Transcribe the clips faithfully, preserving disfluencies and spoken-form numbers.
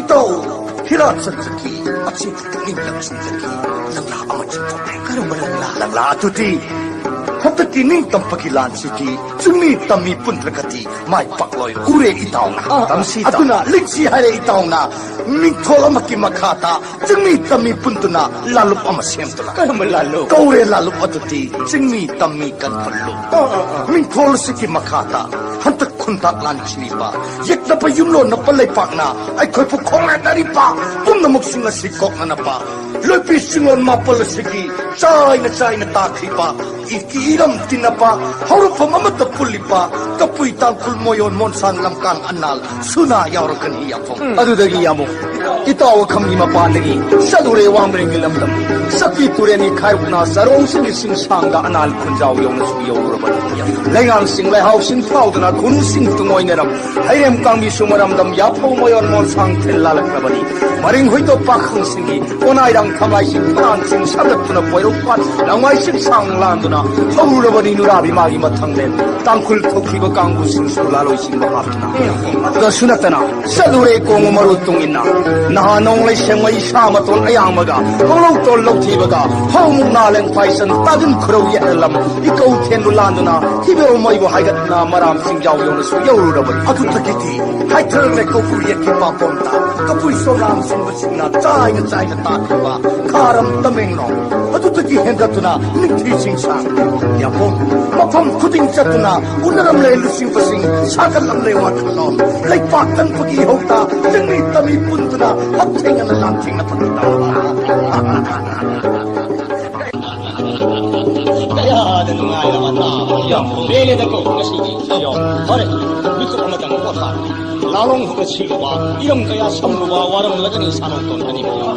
ꯇꯧ, ꯍꯤꯔꯥꯆꯟꯗ꯭ꯔꯒꯤ ꯑꯆꯦꯠꯄ ꯄꯨꯛꯅꯤꯡ ꯂꯪꯁꯤꯟꯗꯒꯤ ꯂꯪꯂꯥ ꯑꯃ ꯆꯤꯡꯊꯣꯛꯂꯦ꯫ ꯀꯔꯝꯕ ꯂꯪꯂꯥ? ꯂꯪꯂꯥ ꯑꯗꯨꯗꯤ ꯍꯟꯗꯛꯀꯤ ꯅꯤꯡꯇꯝꯕꯒꯤ ꯂꯥꯟꯁꯤꯗꯤ ꯆꯤꯡꯃꯤ ꯇꯝꯃꯤ ꯄꯨꯟꯗ꯭ꯔꯒꯗꯤ ꯃꯥꯏ ꯄꯥꯛꯂꯣꯏ ꯎꯔꯦ ꯏꯇꯥꯎꯅ꯫ ꯑꯥ, ꯑꯥ, ꯇꯝꯁꯤ ꯏꯇꯥꯎ꯫ ꯑꯗꯨꯅ ꯂꯤꯡꯁꯤ ꯍꯥꯏꯔꯦ ꯏꯇꯥꯎꯅ, ꯃꯤꯡꯊꯣꯜ ꯑꯃꯒꯤ ꯃꯈꯥꯗ ꯆꯤꯡꯃꯤ ꯇꯝꯃꯤ ꯄꯨꯟꯗꯨꯅ ꯂꯥꯂꯨꯞ ꯑꯃ ꯁꯦꯝꯗꯨꯅ꯫ ꯀꯔꯝꯕ ꯂꯥꯂꯨꯞ? ꯀꯧꯔꯦ ꯂꯥꯂꯨꯞ ꯑꯗꯨꯗꯤ ꯆꯤꯡꯃꯤ ꯇꯝꯃꯤ ꯀꯟꯕ ꯂꯨꯞ꯫ ꯑꯥ, ꯑꯥ, ꯑꯥ꯫ ꯃꯤꯡꯊꯣꯜ ꯑꯁꯤꯒꯤ ꯃꯈꯥꯗ ꯍꯟꯗꯛ ꯈꯨꯟꯇꯥꯛ ꯂꯥꯟ ꯆꯤꯡꯂꯤꯕ ꯌꯦꯛꯅꯕ ꯌꯨꯝꯂꯣꯟꯅꯕ ꯂꯩꯄꯥꯛꯅ ꯑꯩꯈꯣꯏꯕꯨ ꯈꯣꯡꯂꯥꯏꯅꯔꯤꯕ ꯄꯨꯝꯅꯃꯛꯁꯤꯡ ꯑꯁꯤ ꯀꯣꯛꯅꯅꯕ ꯂꯣꯏꯄꯤ ꯆꯤꯡꯂꯣꯟ ꯃꯥꯄꯜ ꯑꯁꯤꯒꯤ ꯆꯥꯏꯅ ꯆꯥꯏꯅ ꯇꯥꯈꯤꯕ ꯏ-, ꯏꯔꯝ ꯇꯤꯟꯅꯕ ꯍꯧꯔꯛꯐꯝ ꯑꯃꯠꯇ ꯄꯨꯜꯂꯤꯕ ꯀꯄꯨꯏ ꯇꯥꯡꯈꯨꯜ ꯃꯣꯌꯣꯟ ꯃꯣꯟꯁꯥꯡ ꯂꯝꯀꯥꯡ ꯑꯅꯥꯜ ꯁꯨꯅꯥ ꯌꯥꯎꯔꯛꯀꯅꯤ ꯌꯥꯐꯝ꯫ ꯎꯝ꯫ ꯑꯗꯨꯗꯒꯤ ꯌꯥꯃꯨ ꯏꯇꯥꯎ ꯑꯈꯝꯒꯤ ꯃꯄꯥꯟꯗꯒꯤ ꯆꯠꯂꯨꯔꯦ ꯋꯥꯡꯕ꯭ꯔꯦꯡꯒꯤ ꯂꯝꯗꯝ꯫ ꯁꯛꯄꯤ ꯇꯨꯔꯦꯟꯒꯤ ꯈꯥꯏꯔꯨꯛꯅ ꯆꯔꯣꯡꯁꯤꯡꯒꯤ ꯁꯤꯡꯁꯥꯡꯗ ꯑꯅꯥꯜ ꯈꯨꯟꯖꯥꯎ ꯌꯧꯅꯁꯨ ꯌꯧꯔꯨꯔꯕꯅꯤ꯫ ꯂꯩꯉꯥꯡꯁꯤꯡ ꯂꯩꯍꯥꯎꯁꯤꯡ ꯐꯥꯎꯗꯨꯅ ꯈꯨꯅꯨꯁꯤꯡ ꯇꯨꯡꯑꯣꯏꯅꯔꯝ꯫ ꯍꯩꯔꯦꯝ ꯀꯥꯡꯕꯤꯁꯨ ꯃꯔꯝꯗꯝ ꯌꯥꯐꯧ ꯃꯌꯣꯟ ꯃꯣꯟꯁꯥꯡ ꯊꯤꯜ ꯂꯥꯜꯂꯛꯂꯕꯅꯤ꯫ ꯃꯔꯤꯡ ꯍꯨꯏꯗꯣꯞ ꯄꯥꯈꯪꯁꯤꯡꯒꯤ ꯀꯣꯅꯥꯏꯔꯥꯡ ꯊꯝꯂꯥꯏꯁꯤꯡ ꯐꯅꯥꯟꯁꯤꯡ ꯁꯥꯒꯠꯇꯨꯅ ꯄꯣꯏꯔꯧ ꯄꯥꯠ ꯂꯥꯡꯋꯥꯏꯁꯤꯡ ꯁꯥꯡ ꯂꯥꯟꯗꯨꯅ ꯍꯧꯔꯨꯔꯕꯅꯤ ꯅꯨꯔꯥꯕꯤ ꯃꯥꯒꯤ ꯃꯊꯪꯂꯦꯟ꯫ ꯇꯥꯡꯈꯨꯜ ꯊꯣꯛꯈꯤꯕ ꯀꯥꯡꯕꯨꯁꯤꯡꯁꯨ ꯂꯥꯂꯣꯏꯁꯤꯡꯕ ꯍꯥꯞꯇꯨꯅ꯫ ꯑꯗꯨꯁꯨ ꯅꯠꯇꯅ ꯆꯠꯂꯨꯔꯦ ꯀꯣꯡ ꯃꯔꯨ ꯇꯨꯡ ꯏꯟꯅ꯫ ꯅꯍꯥ ꯅꯣꯡꯂꯩ ꯁꯦꯡꯃꯩ ꯁꯥ ꯃꯇꯣꯜ ꯑꯌꯥꯡꯕꯒ ꯄꯧꯂꯧ ꯇꯣꯜ ꯂꯧꯊꯤꯕꯒ ꯐꯧ ꯃꯨꯛꯅꯥ ꯂꯦꯡ ꯄꯥꯏꯁꯟ ꯇꯥꯒꯤꯟ ꯈꯨꯔꯧ ꯌꯦꯠꯅ ꯂꯝ ꯏꯀꯧ ꯊꯦꯟꯕꯨ ꯂꯥꯟꯗꯨꯅ ꯊꯤꯕꯦꯔꯣ ꯃꯩꯕꯨ ꯍꯥꯏꯒꯠꯅ ꯃꯔꯥꯝꯁꯤꯡ ꯌꯥꯎ ꯌꯧꯅꯁꯨ ꯌꯧꯔꯨꯔꯕꯅꯤ꯫ ꯑꯗꯨꯗꯒꯤꯗꯤ ꯍꯥꯏꯊꯔꯛꯂꯦ ꯀꯧꯕ꯭ꯔꯨ ꯌꯦꯠꯀꯤ ꯄꯥꯝꯕꯣꯝꯗ ꯀꯕꯨꯏ ꯆꯣꯂꯥꯝ ꯁꯤꯟꯕꯁꯤꯡꯅ ꯆꯥꯏꯅ ꯆꯥꯏꯅ ꯇꯥꯈꯤꯕ ꯈꯥꯔꯝ ꯇꯃꯦꯡꯂꯣꯡ꯫ ꯑꯗꯨꯗꯒꯤ ꯍꯦꯟꯒꯠꯇꯨꯅ ꯅꯤꯡꯊꯤ ꯆꯤꯡꯁꯥꯡ ꯌꯥꯄꯣꯡ ꯃꯐꯝ ꯈꯨꯗꯤꯡ ꯆꯠꯇꯨꯅ ꯎꯅꯔꯝꯂꯦ ꯂꯨꯆꯤꯡꯕꯁꯤꯡ ꯁꯥꯒꯠꯂꯝꯂꯦ ꯋꯥꯈꯜꯂꯣꯟ꯫ ꯂꯩꯄꯥꯛ ꯀꯟꯕꯒꯤ ꯍꯧꯗ ꯆꯤꯡꯃꯤ ꯇꯝꯃꯤ ꯄꯨꯟꯗꯨꯅ ꯍꯛꯊꯦꯡꯅꯅ ꯂꯥꯟꯊꯦꯡꯅ ꯐꯪꯗꯕ꯫ ꯀꯌꯥꯗ ꯅꯨꯡꯉꯥꯏꯔꯕ ꯇꯥꯕ ꯌꯥꯝ ꯄꯦꯜꯂꯦꯗꯀꯣ ꯉꯁꯤꯗꯤ꯫ ꯌꯥꯝ ꯐꯔꯦ, ꯃꯤꯀꯨꯞ ꯑꯃꯇꯪ ꯄꯣꯊꯥ꯫ ꯂꯥꯂꯣꯡ ꯍꯧꯒꯠꯁꯤꯜꯂꯨꯕ, ꯏꯔꯝ ꯀꯌꯥ ꯁꯝꯂꯨꯕ ꯋꯥꯔꯝꯂꯒꯅꯤ ꯁꯥꯅꯧꯇꯣꯟ ꯑꯅꯤꯃꯛ꯫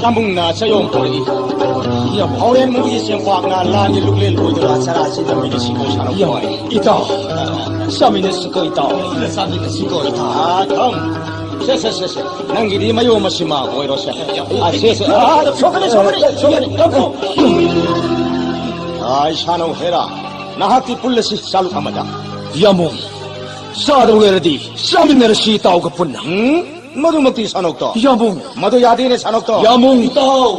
ꯌꯥꯝꯕꯨꯡꯅ ꯆꯌꯣꯝ ꯄꯨꯔꯛꯏ꯫ ꯌꯥꯝ ꯍꯣꯔꯦꯟ ꯃꯨꯒꯤ ꯆꯦꯡꯄꯥꯛꯅ ꯂꯥꯟꯒꯤ ꯂꯨꯛꯂꯦꯟ ꯑꯣꯏꯗꯨꯅ ꯆꯔꯥ ꯁꯤꯗ ꯃꯤꯗꯤ ꯁꯤꯀꯣ ꯁꯥꯅꯧ ꯌꯥꯝ ꯄꯨꯔꯛꯏ꯫ ꯏꯇꯥꯎ, ꯆꯥꯃꯤꯟꯅꯁꯤꯀꯣ ꯏꯇꯥꯎ꯫ ꯆꯥꯃꯤꯟꯅꯁꯤꯀꯣ ꯏꯇꯥꯎ꯫ ꯑꯥ, ꯊꯝ꯫ ꯁꯦ, ꯁꯦ, ꯁꯦ, ꯁꯦ꯫ ꯅꯪꯒꯤꯗꯤ ꯃꯌꯣꯝ ꯑꯁꯤꯃ ꯑꯣꯏꯔꯣꯁꯦ꯫ ꯑꯥ, ꯁꯦ, ꯁꯦ꯫ ꯑꯥ, ꯁꯣꯛꯀꯅꯤ, ꯁꯣꯛꯀꯅꯤ, ꯁꯣꯛꯀꯅꯤ꯫ ꯑꯥ, ꯏꯁꯥꯅꯧ ꯍꯦꯔꯥ꯫ ꯅꯍꯥꯛꯇꯤ ꯄꯨꯜꯂꯁꯤ ꯆꯥꯂꯨꯛ ꯑꯃꯗ꯫ ꯌꯥꯃꯣ꯫ ꯆꯥꯗꯧ ꯂꯩꯔꯗꯤ ꯆꯥꯃꯤꯟꯅꯔꯁꯤ ꯏꯇꯥꯎꯒ ꯄꯨꯟꯅ꯫ ꯎꯝ? ꯃꯗꯨꯃꯛꯇꯤ ꯁꯥꯅꯣꯛꯇꯣ꯫ ꯌꯥꯝꯕꯨꯡ꯫ ꯃꯗꯨ ꯌꯥꯗꯦꯅꯦ ꯁꯥꯅꯣꯛꯇꯣ꯫ ꯌꯥꯝꯕꯨꯡ꯫ ꯏꯇꯥꯎ꯫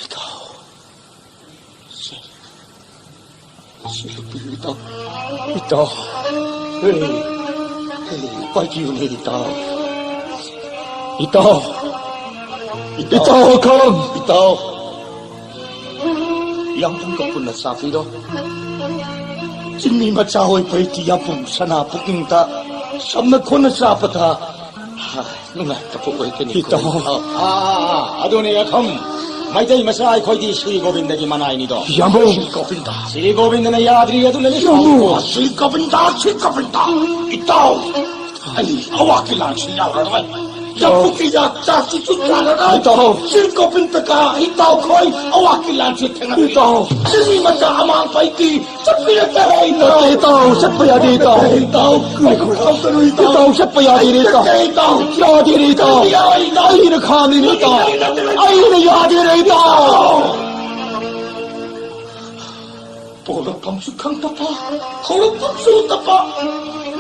ꯏꯇꯥꯎ꯫ ꯁꯤ ꯂꯨꯞꯄꯤꯌꯨ ꯏꯇꯥꯎ꯫ ꯏꯇꯥꯎ꯫ ꯍꯦ, ꯍꯦ, ꯄꯥꯏꯕꯤꯌꯨꯅꯦ ꯏꯇꯥꯎ꯫ ꯏꯇꯥꯎ꯫ ꯏꯇꯥꯎ꯫ ꯏꯇꯥꯎ ꯑꯈꯪ꯫ ꯏꯇꯥꯎ꯫ ꯌꯥꯝꯕꯨꯡꯒ ꯄꯨꯟꯅ ꯆꯥꯕꯤꯔꯣ꯫ ꯆꯤꯡꯃꯤ ꯃꯆꯥ ꯑꯣꯏꯕꯩꯗꯤ ꯌꯥꯝꯕꯨꯡ ꯁꯅꯥ ꯄꯨꯛꯅꯤꯡꯗ ꯁꯝꯅ ꯈꯣꯟꯅ ꯆꯥꯕꯗ, ꯍꯥ, ꯅꯨꯡꯉꯥꯏꯇꯕ ꯑꯣꯏꯒꯅꯤ ꯏꯇꯥꯎ꯫ ꯀꯣ꯫ ꯑꯥ, ꯑꯥ, ꯑꯥ, ꯑꯗꯨꯅꯦ ꯑꯈꯪ꯫ ꯃꯩꯇꯩ ꯃꯆꯥ ꯑꯩꯈꯣꯏꯗꯤ ꯁ꯭ꯔꯤ ꯒꯣꯕꯤꯟꯗꯒꯤ ꯃꯅꯥꯏꯅꯤꯗꯣ꯫ ꯌꯥꯝꯕꯨꯡ꯫ ꯁ꯭ꯔꯤ ꯒꯣꯕꯤꯟꯗ꯫ ꯁ꯭ꯔꯤ ꯒꯣꯕꯤꯟꯗꯅ ꯌꯥꯗ꯭ꯔꯤ ꯑꯗꯨꯅꯅꯤ꯫ ꯌꯥꯝꯕꯨꯡ꯫ ꯁ꯭ꯔꯤ ꯒꯣꯕꯤꯟꯗ, ꯁ꯭ꯔꯤ ꯒꯣꯕꯤꯟꯗ꯫ ꯏꯇꯥꯎ꯫ ꯑꯩ ꯑꯋꯥ ꯀꯤꯂꯥꯟꯁꯤ ꯌꯥꯎꯔꯔꯣꯏ꯫ ꯂꯐꯨꯒꯤ ꯌꯥ ꯆꯥꯛꯁꯤꯁꯨ ꯆꯥꯔꯔꯣꯏ꯫ ꯏꯇꯥꯎ꯫ ꯁ꯭ꯔꯤ ꯒꯣꯕꯤꯟꯗꯒ ꯏꯇꯥꯎꯈꯣꯏ ꯑꯋꯥ ꯀꯤꯂꯥꯟꯁꯤ ꯊꯦꯡꯅꯔꯤ꯫ ꯏꯇꯥꯎ꯫ ꯆꯤꯡꯃꯤ ꯃꯆꯥ ꯑꯃꯥꯡꯕ ꯑꯩꯗꯤ ꯆꯠꯄꯤꯔꯛꯀꯦ ꯍꯦ ꯏꯇꯥꯎ꯫ ꯅꯠꯇꯦ ꯏꯇꯥꯎ, ꯆꯠꯄ ꯌꯥꯗꯦ ꯏꯇꯥꯎ꯫ ꯏꯇꯥꯎ꯫ ꯉꯥꯏꯈꯣ ꯏꯇꯥꯎ꯫ ꯏꯇꯥꯎ, ꯆꯠꯄ ꯌꯥꯗꯦꯅꯦ ꯏꯇꯥꯎ꯫ ꯆꯠꯀꯦ ꯏꯇꯥꯎ꯫ ꯌꯥꯗꯦꯅꯦ ꯏꯇꯥꯎ꯫ ꯌꯥꯔꯣꯏ ꯏꯇꯥꯎ꯫ ꯑꯩꯅ ꯈꯥꯝꯃꯤꯅꯦ ꯏꯇꯥꯎ꯫ ꯅꯠꯇꯦ, ꯅꯠꯇꯦ, ꯅꯠꯇꯦ꯫ ꯑꯩꯅ ꯌꯥꯗꯦꯅꯦ ꯏꯇꯥꯎ꯫ ꯄꯣꯛꯂꯛꯐꯝꯁꯨ ꯈꯪꯗꯕ, ꯍꯧꯔꯛꯐꯝꯁꯨ ꯎꯗꯕ,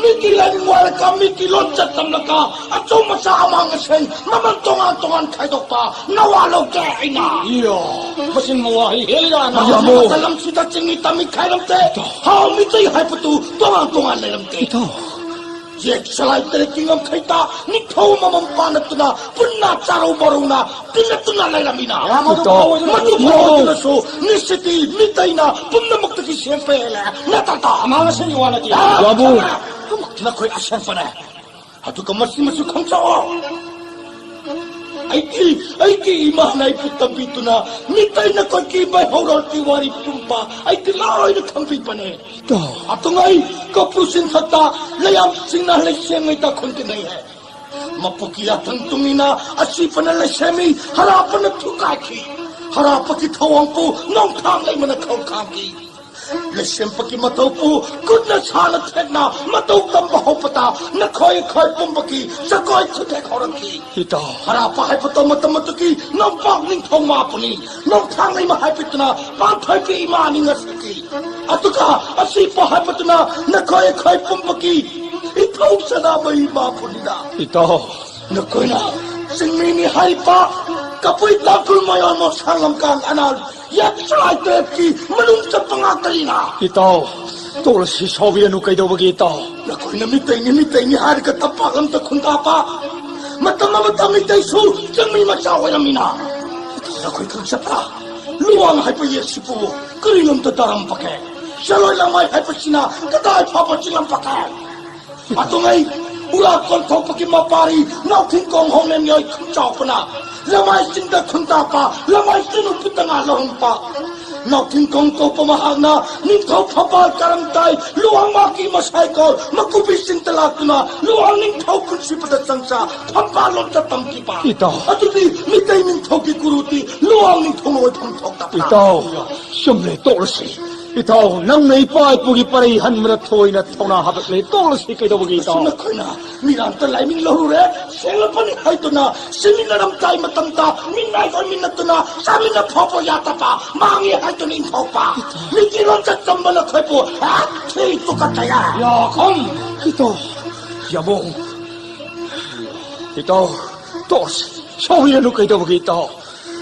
ꯃꯤꯒꯤ ꯂꯥꯏꯅꯤꯡ ꯋꯥꯔꯒ, ꯃꯤꯒꯤ ꯂꯣꯟꯆꯠ ꯇꯝꯂꯒ, ꯑꯆꯧ ꯃꯆꯥ ꯑꯃꯥꯡ ꯑꯁꯦꯡ ꯃꯃꯜ ꯇꯣꯉꯥꯟ ꯇꯣꯉꯥꯟ ꯈꯥꯏꯗꯣꯛꯄ ꯅꯋꯥ ꯂꯧꯗꯦ ꯑꯩꯅ꯫ ꯏꯌꯣ, ꯃꯁꯤꯟ ꯃꯋꯥ ꯍꯩ ꯍꯦꯜꯂꯤꯗ ꯅꯪ꯫ ꯃꯁꯤꯟ ꯃꯇꯝꯁꯤꯗ ꯆꯤꯡꯃꯤ ꯇꯝꯃꯤ ꯈꯥꯏꯔꯝꯗꯦ, ꯏꯇꯥꯎ꯫ ꯍꯥꯎ ꯃꯤꯇꯩ ꯍꯥꯏꯕꯗꯨ ꯇꯣꯉꯥꯟ ꯇꯣꯉꯥꯟ ꯂꯩꯔꯝꯗꯦ꯫ ꯏꯇꯥꯎ꯫ ꯌꯦꯛ ꯁꯂꯥꯏ ꯇꯔꯦꯠꯀꯤ ꯉꯝꯈꯩꯗ ꯅꯤꯡꯊꯧ ꯑꯃꯃꯝ ꯄꯥꯟꯅꯗꯨꯅ ꯄꯨꯟꯅ ꯆꯥꯔꯧ ꯃꯔꯧꯅ ꯇꯤꯟꯅꯗꯨꯅ ꯂꯩꯔꯝꯃꯤꯅ꯫ ꯏꯇꯥꯎ꯫ ꯃꯗꯨ ꯐꯥꯎꯗꯨꯅꯁꯨ ꯉꯁꯤꯗꯤ ꯃꯤꯇꯩꯅ ꯄꯨꯝꯅꯃꯛꯇꯒꯤ ꯁꯦꯝꯄ ꯍꯦꯜꯂꯦ꯫ ꯅꯠꯇ꯭ꯔꯥ? ꯑꯃꯥꯡ ꯑꯁꯦꯡꯒꯤ ꯋꯥ ꯅꯠꯇꯦ꯫ ꯌꯥꯕꯨ꯫ ꯅꯈꯣꯏ ꯑꯁꯦꯡꯕꯅꯦ꯫ ꯑꯗꯨꯒ ꯃꯁꯤꯃꯁꯨ ꯈꯪꯖꯧ꯫ ꯑꯩꯒꯤ, ꯑꯩꯒꯤ ꯏꯃꯥꯅ ꯑꯩꯕꯨ ꯇꯝꯕꯤꯗꯨꯅ ꯃꯤꯇꯩꯅ ꯀꯣꯏꯀꯤ ꯃꯩꯍꯧꯔꯣꯜꯒꯤ ꯋꯥꯔꯤ ꯄꯨꯝꯕ ꯑꯩꯒꯤ ꯂꯣꯏꯅ ꯈꯪꯕꯤꯕꯅꯦ꯫ ꯏꯇꯥꯎ꯫ ꯑꯇꯨꯡ ꯑꯩ ꯀꯄꯨ ꯆꯤꯡꯊꯛꯇ ꯂꯩꯌꯥꯝ ꯆꯤꯡꯅ ꯂꯩꯁꯦꯝꯉꯩꯗ ꯈꯨꯟꯗꯤꯅꯩ ꯍꯥꯏ꯫ ꯃꯄꯨꯀꯤ ꯌꯥꯊꯪ ꯇꯨꯡꯏꯅ ꯑꯁꯤꯕꯅ ꯂꯩꯁꯦꯝꯃꯤ, ꯍꯔꯥꯄꯅ ꯊꯨꯒꯥꯏꯈꯤ꯫ ꯍꯔꯥꯄꯒꯤ ꯊꯧꯑꯣꯡꯕꯨ ꯅꯣꯡꯊꯥꯡ ꯂꯩꯃꯅ ꯈꯧꯈꯥꯡꯈꯤ꯫ ꯂꯩꯁꯦꯝꯕꯒꯤ ꯃꯊꯧꯕꯨ ꯈꯨꯠꯅ ꯁꯥꯅ ꯊꯦꯛꯅ ꯃꯇꯧ ꯇꯝꯕ ꯍꯧꯕꯗ ꯅꯈꯣꯏ ꯑꯩꯈꯣꯏ ꯄꯨꯝꯕꯒꯤ ꯖꯒꯣꯏ ꯈꯨꯊꯦꯛ ꯍꯧꯔꯛꯈꯤ꯫ ꯏꯇꯥꯎ꯫ ꯍꯔꯥꯄ ꯍꯥꯏꯕꯗꯣ ꯃꯇꯝ ꯑꯗꯨꯒꯤ ꯅꯣꯡꯄꯣꯛ ꯅꯤꯡꯊꯧ ꯃꯥꯕꯨꯅꯤ꯫ ꯅꯣꯡꯊꯥꯡ ꯂꯩꯃ ꯍꯥꯏꯕꯗꯨꯅ ꯄꯥꯟꯊꯣꯏꯕꯤ ꯏꯃꯥꯅꯤ ꯉꯁꯤꯒꯤ꯫ ꯑꯗꯨꯒ ꯑꯁꯤꯕ ꯍꯥꯏꯕꯗꯨꯅ ꯅꯈꯣꯏ ꯑꯩꯈꯣꯏ ꯄꯨꯝꯕꯒꯤ ꯂꯧꯁꯅꯥ ꯃꯩ ꯃꯥꯄꯨꯅꯤꯗ꯫ ꯏꯇꯥꯎ꯫ ꯅꯈꯣꯏꯅ ꯆꯤꯡꯃꯤꯅꯤ ꯍꯥꯏꯕ ꯀꯕꯨꯏ ꯇꯥꯡꯈꯨꯜ ꯃꯌꯥꯝ ꯑꯃ ꯁꯥꯡꯂꯝꯀꯥꯡ ꯑꯅꯥꯜ ꯌꯦꯠ ꯆꯂꯥꯏ ꯇꯔꯦꯠꯀꯤ ꯃꯅꯨꯡ ꯆꯠꯄ ꯉꯥꯛꯇꯅꯤꯅ꯫ ꯏꯇꯥꯎ, ꯇꯣꯛꯂꯁꯤ, ꯁꯥꯎꯕꯤꯔꯅꯨ, ꯀꯩꯗꯧꯕꯒꯤ ꯏꯇꯥꯎ? ꯅꯈꯣꯏꯅ ꯃꯤꯇꯩꯅꯤ, ꯃꯤꯇꯩꯅꯤ ꯍꯥꯏꯔꯒ ꯇꯝꯄꯥꯛ ꯂꯝꯗ ꯈꯨꯟꯗꯥꯕ, ꯃꯇꯝ ꯑꯃꯗ ꯃꯤꯇꯩꯁꯨ ꯆꯤꯡꯃꯤ ꯃꯆꯥ ꯑꯣꯏꯔꯝꯃꯤꯅ꯫ ꯅꯈꯣꯏ ꯈꯪꯖꯕ꯭ꯔꯥ? ꯂꯨꯋꯥꯡ ꯍꯥꯏꯕ ꯌꯦꯛꯁꯤꯕꯨ ꯀꯔꯤ ꯂꯝꯗ ꯇꯥꯔꯝꯕꯒꯦ? ꯆꯂꯣꯏ ꯂꯃꯥꯏ ꯍꯥꯏꯕꯁꯤꯅ ꯀꯗꯥꯏ ꯐꯥꯎꯕ ꯆꯤꯡꯂꯝꯕꯒꯦ? ꯑꯗꯨꯉꯩ ꯎꯔꯥ ꯀꯣꯟꯊꯣꯛꯄꯒꯤ ꯃꯄꯥꯔꯤ ꯅꯥꯎꯊꯤꯡꯈꯣꯡ ꯍꯣꯡꯂꯦꯟ ꯌꯣꯏ ꯈꯨꯟꯖꯥꯎꯕꯅ ꯂꯃꯥꯏꯁꯤꯡꯗ ꯈꯨꯟꯇꯥꯛꯄ, ꯂꯃꯥꯏꯁꯤꯡ ꯎꯄꯨꯠꯇ ꯉꯥ ꯂꯧꯍꯟꯕ꯫ ꯅꯥꯎꯊꯤꯡꯈꯣꯡ ꯀꯧꯕ ꯃꯍꯥꯛꯅ ꯅꯤꯡꯊꯧ ꯐꯝꯕꯥꯜ ꯀꯔꯝꯗꯥꯏ ꯂꯨꯋꯥꯡ ꯃꯥꯀꯤ ꯃꯁꯥꯏꯀꯣꯜ ꯃꯀꯨꯕꯤꯁꯤꯡꯗ ꯂꯥꯛꯇꯨꯅ ꯂꯨꯋꯥꯡ ꯅꯤꯡꯊꯧ ꯄꯨꯟꯁꯤꯕꯗ ꯆꯪꯆꯥ ꯐꯝꯕꯥꯜ ꯂꯣꯝꯗ ꯇꯝꯈꯤꯕ꯫ ꯏꯇꯥꯎ꯫ ꯑꯗꯨꯗꯤ ꯃꯤꯇꯩ ꯅꯤꯡꯊꯧꯒꯤ ꯒꯨꯔꯨꯗꯤ ꯂꯨꯋꯥꯡ ꯅꯤꯡꯊꯧꯅ ꯑꯣꯏꯐꯝ ꯊꯣꯛꯇꯕ꯭ꯔꯥ? ꯏꯇꯥꯎ, ꯆꯨꯝꯂꯦ, ꯇꯣꯛꯂꯁꯤ꯫ ꯏꯇꯥꯎ, ꯅꯪꯅ ꯏꯄꯥ ꯏꯄꯨꯒꯤ ꯄꯔꯩ ꯍꯟꯕꯗ ꯊꯣꯏꯅ ꯊꯧꯅꯥ ꯍꯥꯞꯂꯛꯂꯦ꯫ ꯇꯣꯛꯂꯁꯤ, ꯀꯩꯗꯧꯕꯒꯤ ꯏꯇꯥꯎ? ꯅꯈꯣꯏꯅ ꯃꯤꯔꯥꯡꯇ ꯂꯥꯏꯃꯤꯡ ꯂꯧꯔꯨꯔꯦ, ꯁꯦꯡꯂꯛꯄꯅꯤ ꯍꯥꯏꯗꯨꯅ ꯁꯤꯃꯤꯟꯅꯔꯝꯗꯥꯏ ꯃꯇꯝꯗ ꯃꯤꯅꯥꯏ ꯑꯣꯏꯃꯤꯟꯅꯗꯨꯅ ꯆꯥꯃꯤꯟꯅ ꯐꯥꯎꯕ ꯌꯥꯗꯕ, ꯃꯥꯡꯉꯦ ꯍꯥꯏꯗꯨꯅ ꯏꯟꯊꯣꯛꯄ꯫ ꯃꯤꯒꯤ ꯂꯣꯟꯆꯠ ꯇꯝꯕ ꯅꯈꯣꯏꯕꯨ ꯍꯦꯛ ꯊꯤ ꯇꯨꯀꯠꯆꯩ꯫ ꯌꯥꯈꯣꯝ! ꯏꯇꯥꯎ, ꯌꯥꯕꯣꯡ! ꯏꯇꯥꯎ, ꯇꯣꯛꯂꯁꯤ꯫ ꯁꯥꯎꯕꯤꯔꯅꯨ, ꯀꯩꯗꯧꯕꯒꯤ ꯏꯇꯥꯎ?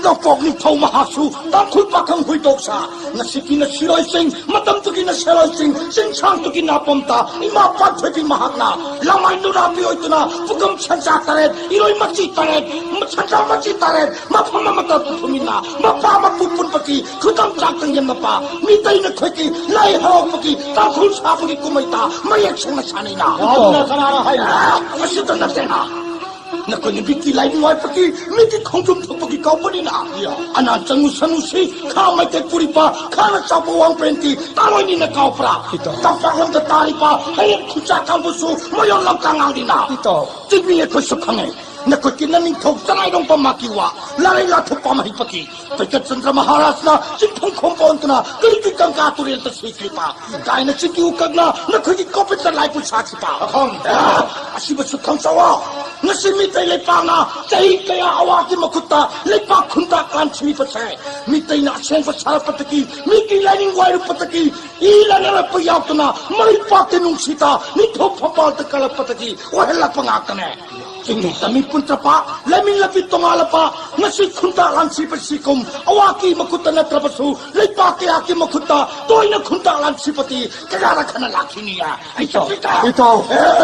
ꯅꯄꯣꯛ ꯅꯤꯡꯊꯧ ꯃꯍꯥꯛꯁꯨ ꯇꯥꯡꯈꯨꯜ ꯄꯥꯈꯪ ꯍꯨꯏꯗꯣꯛꯁꯥ, ꯉꯁꯤꯒꯤꯅ ꯁꯤꯔꯣꯏ ꯆꯤꯡ, ꯃꯇꯝꯗꯨꯒꯤꯅ ꯁꯦꯔꯣꯏ ꯆꯤꯡ, ꯆꯤꯡꯁꯥꯡꯗꯨꯒꯤ ꯅꯥꯄꯣꯝꯇ ꯏꯃꯥ ꯄꯥꯟꯊꯣꯏꯕꯤ ꯃꯍꯥꯛꯅ ꯂꯃꯥꯏ ꯅꯨꯔꯥꯕꯤ ꯑꯣꯏꯗꯨꯅ ꯄꯨꯈꯝ ꯁꯟꯖꯥ ꯇꯔꯦꯠ, ꯏꯔꯣꯏ ꯃꯆꯤ ꯇꯔꯦꯠ, ꯁꯟꯖꯥ ꯃꯆꯤ ꯇꯔꯦꯠ ꯃꯐꯝ ꯑꯃꯗ ꯄꯨꯊꯨꯃꯤꯟꯅ ꯃꯄꯥ ꯃꯄꯨ ꯄꯨꯟꯕꯒꯤ ꯈꯨꯗꯝ ꯆꯥꯛꯇꯪ ꯌꯦꯟꯅꯕ ꯃꯤꯇꯩꯅ ꯑꯩꯈꯣꯏꯒꯤ ꯂꯥꯏ ꯍꯔꯥꯎꯕꯒꯤ ꯇꯥꯡꯈꯨꯜ ꯁꯥꯕꯒꯤ ꯀꯨꯝꯍꯩꯗ ꯃꯌꯦꯛ ꯁꯦꯡꯅ ꯁꯥꯟꯅꯩꯅ꯫ ꯑꯗꯨꯅ ꯀꯅꯥꯅ ꯍꯥꯏꯔꯤꯕ? ꯑꯁꯤꯗ ꯅꯠꯇꯦꯅ꯫ ꯅꯈꯣꯏꯅ ꯃꯤꯠꯀꯤ ꯂꯥꯏ ꯅꯨꯡꯉꯥꯏꯕꯒꯤ, ꯃꯤꯠꯀꯤ ꯈꯣꯡꯗ꯭ꯔꯨꯝ ꯊꯣꯛꯄꯒꯤ ꯀꯧꯕꯅꯤꯅ꯫ ꯑꯅꯥ ꯆꯪꯉꯨ ꯁꯅꯨꯁꯤ, ꯈꯥ ꯃꯩꯇꯩ ꯄꯨꯔꯤꯕ, ꯈꯥꯅ ꯆꯥꯎꯕ ꯋꯥꯡꯄꯦꯟꯒꯤ ꯇꯥꯔꯣꯏꯅꯤꯅ ꯀꯥꯎꯕ꯭ꯔꯥ? ꯏꯇꯥꯎ꯫ ꯇꯝꯄꯥꯛꯂꯣꯝꯗ ꯇꯥꯔꯤꯕ ꯍꯌꯦꯡ ꯈꯨꯟꯆꯥ ꯀꯥꯡꯕꯨꯁꯨ ꯃꯌꯣꯟ ꯂꯝꯀꯥ ꯉꯥꯡꯂꯤꯅ꯫ ꯏꯇꯥꯎ꯫ ꯆꯤꯡꯃꯤ ꯑꯩꯈꯣꯏꯁꯨ ꯈꯪꯉꯦ꯫ ꯅꯈꯨꯠꯀꯤ ꯅꯅꯤꯡꯊꯧ ꯆꯔꯥꯏꯔꯣꯡꯕ ꯃꯥꯀꯤ ꯋꯥ, ꯂꯥꯔꯩ ꯂꯥꯊꯣꯛꯄ ꯃꯍꯩ ꯄꯥꯛꯀꯤ, ꯄꯩꯀꯠ ꯆꯟꯗ꯭ꯔ ꯃꯍꯥꯔꯥꯖꯅ ꯆꯤꯡꯐꯝ ꯈꯣꯝꯕ ꯑꯣꯟꯗꯨꯅ ꯀꯔꯤꯒꯤ ꯒꯪꯒꯥ ꯇꯨꯔꯦꯜꯗ ꯁꯤꯈ꯭ꯔꯤꯕ? ꯀꯥꯏꯅ ꯆꯤꯡꯒꯤ ꯎꯀꯛꯅ ꯅꯈꯣꯏꯒꯤ ꯀꯣꯄꯤꯠꯇ ꯂꯥꯏꯄꯨ ꯁꯥꯈꯤꯕ? ꯑꯈꯪ꯫ ꯑ, ꯑꯁꯤꯕꯁꯨ ꯈꯪꯖꯧꯑꯣ꯫ ꯉꯁꯤ ꯃꯤꯇꯩ ꯂꯩꯄꯥꯛꯅ ꯆꯍꯤ ꯀꯌꯥ ꯑꯋꯥꯒꯤ ꯃꯈꯨꯠꯇ ꯂꯩꯄꯥꯛ ꯈꯨꯟꯇꯥꯛ ꯂꯥꯟꯁꯤꯜꯂꯤꯕꯁꯦ, ꯃꯤꯇꯩꯅ ꯑꯁꯦꯡꯕ ꯁꯥꯔꯛꯄꯗꯒꯤ, ꯃꯤꯒꯤ ꯂꯥꯏꯅꯤꯡ ꯋꯥꯏꯔꯛꯄꯗꯒꯤ, ꯏ ꯂꯥꯟꯅꯔꯛꯄ ꯌꯥꯎꯗꯅ ꯃꯔꯩ ꯄꯥꯛꯇ ꯅꯨꯡꯁꯤꯗ ꯅꯤꯡꯊꯧ ꯐꯝꯕꯥꯜꯗ ꯀꯜꯂꯛꯄꯗꯒꯤ ꯑꯣꯏꯍꯜꯂꯛꯄ ꯉꯥꯛꯇꯅꯦ꯫ ꯆꯤꯡꯃꯤ ꯇꯝꯃꯤ ꯄꯨꯟꯗ꯭ꯔꯄ, ꯂꯩꯃꯤꯟ ꯂꯝꯕꯤ ꯇꯣꯉꯥꯜꯂꯛꯄ, ꯉꯁꯤ ꯈꯨꯟꯇꯥꯛ ꯂꯥꯟꯁꯤꯕꯁꯤꯒꯨꯝ ꯑꯋꯥꯀꯤ ꯃꯈꯨꯠꯇ ꯅꯠꯇ꯭ꯔꯕꯁꯨ ꯂꯩꯄꯥꯛ ꯀꯌꯥꯒꯤ ꯃꯈꯨꯠꯇ ꯇꯣꯏꯅ ꯈꯨꯟꯇꯥꯛ ꯂꯥꯟꯁꯤꯕꯗꯤ ꯀꯌꯥꯔꯛ ꯍꯟꯅ ꯂꯥꯛꯈꯤꯅꯤ? ꯑꯩ ꯏꯇꯥꯎ, ꯏꯇꯥꯎ, ꯏꯇꯥꯎ,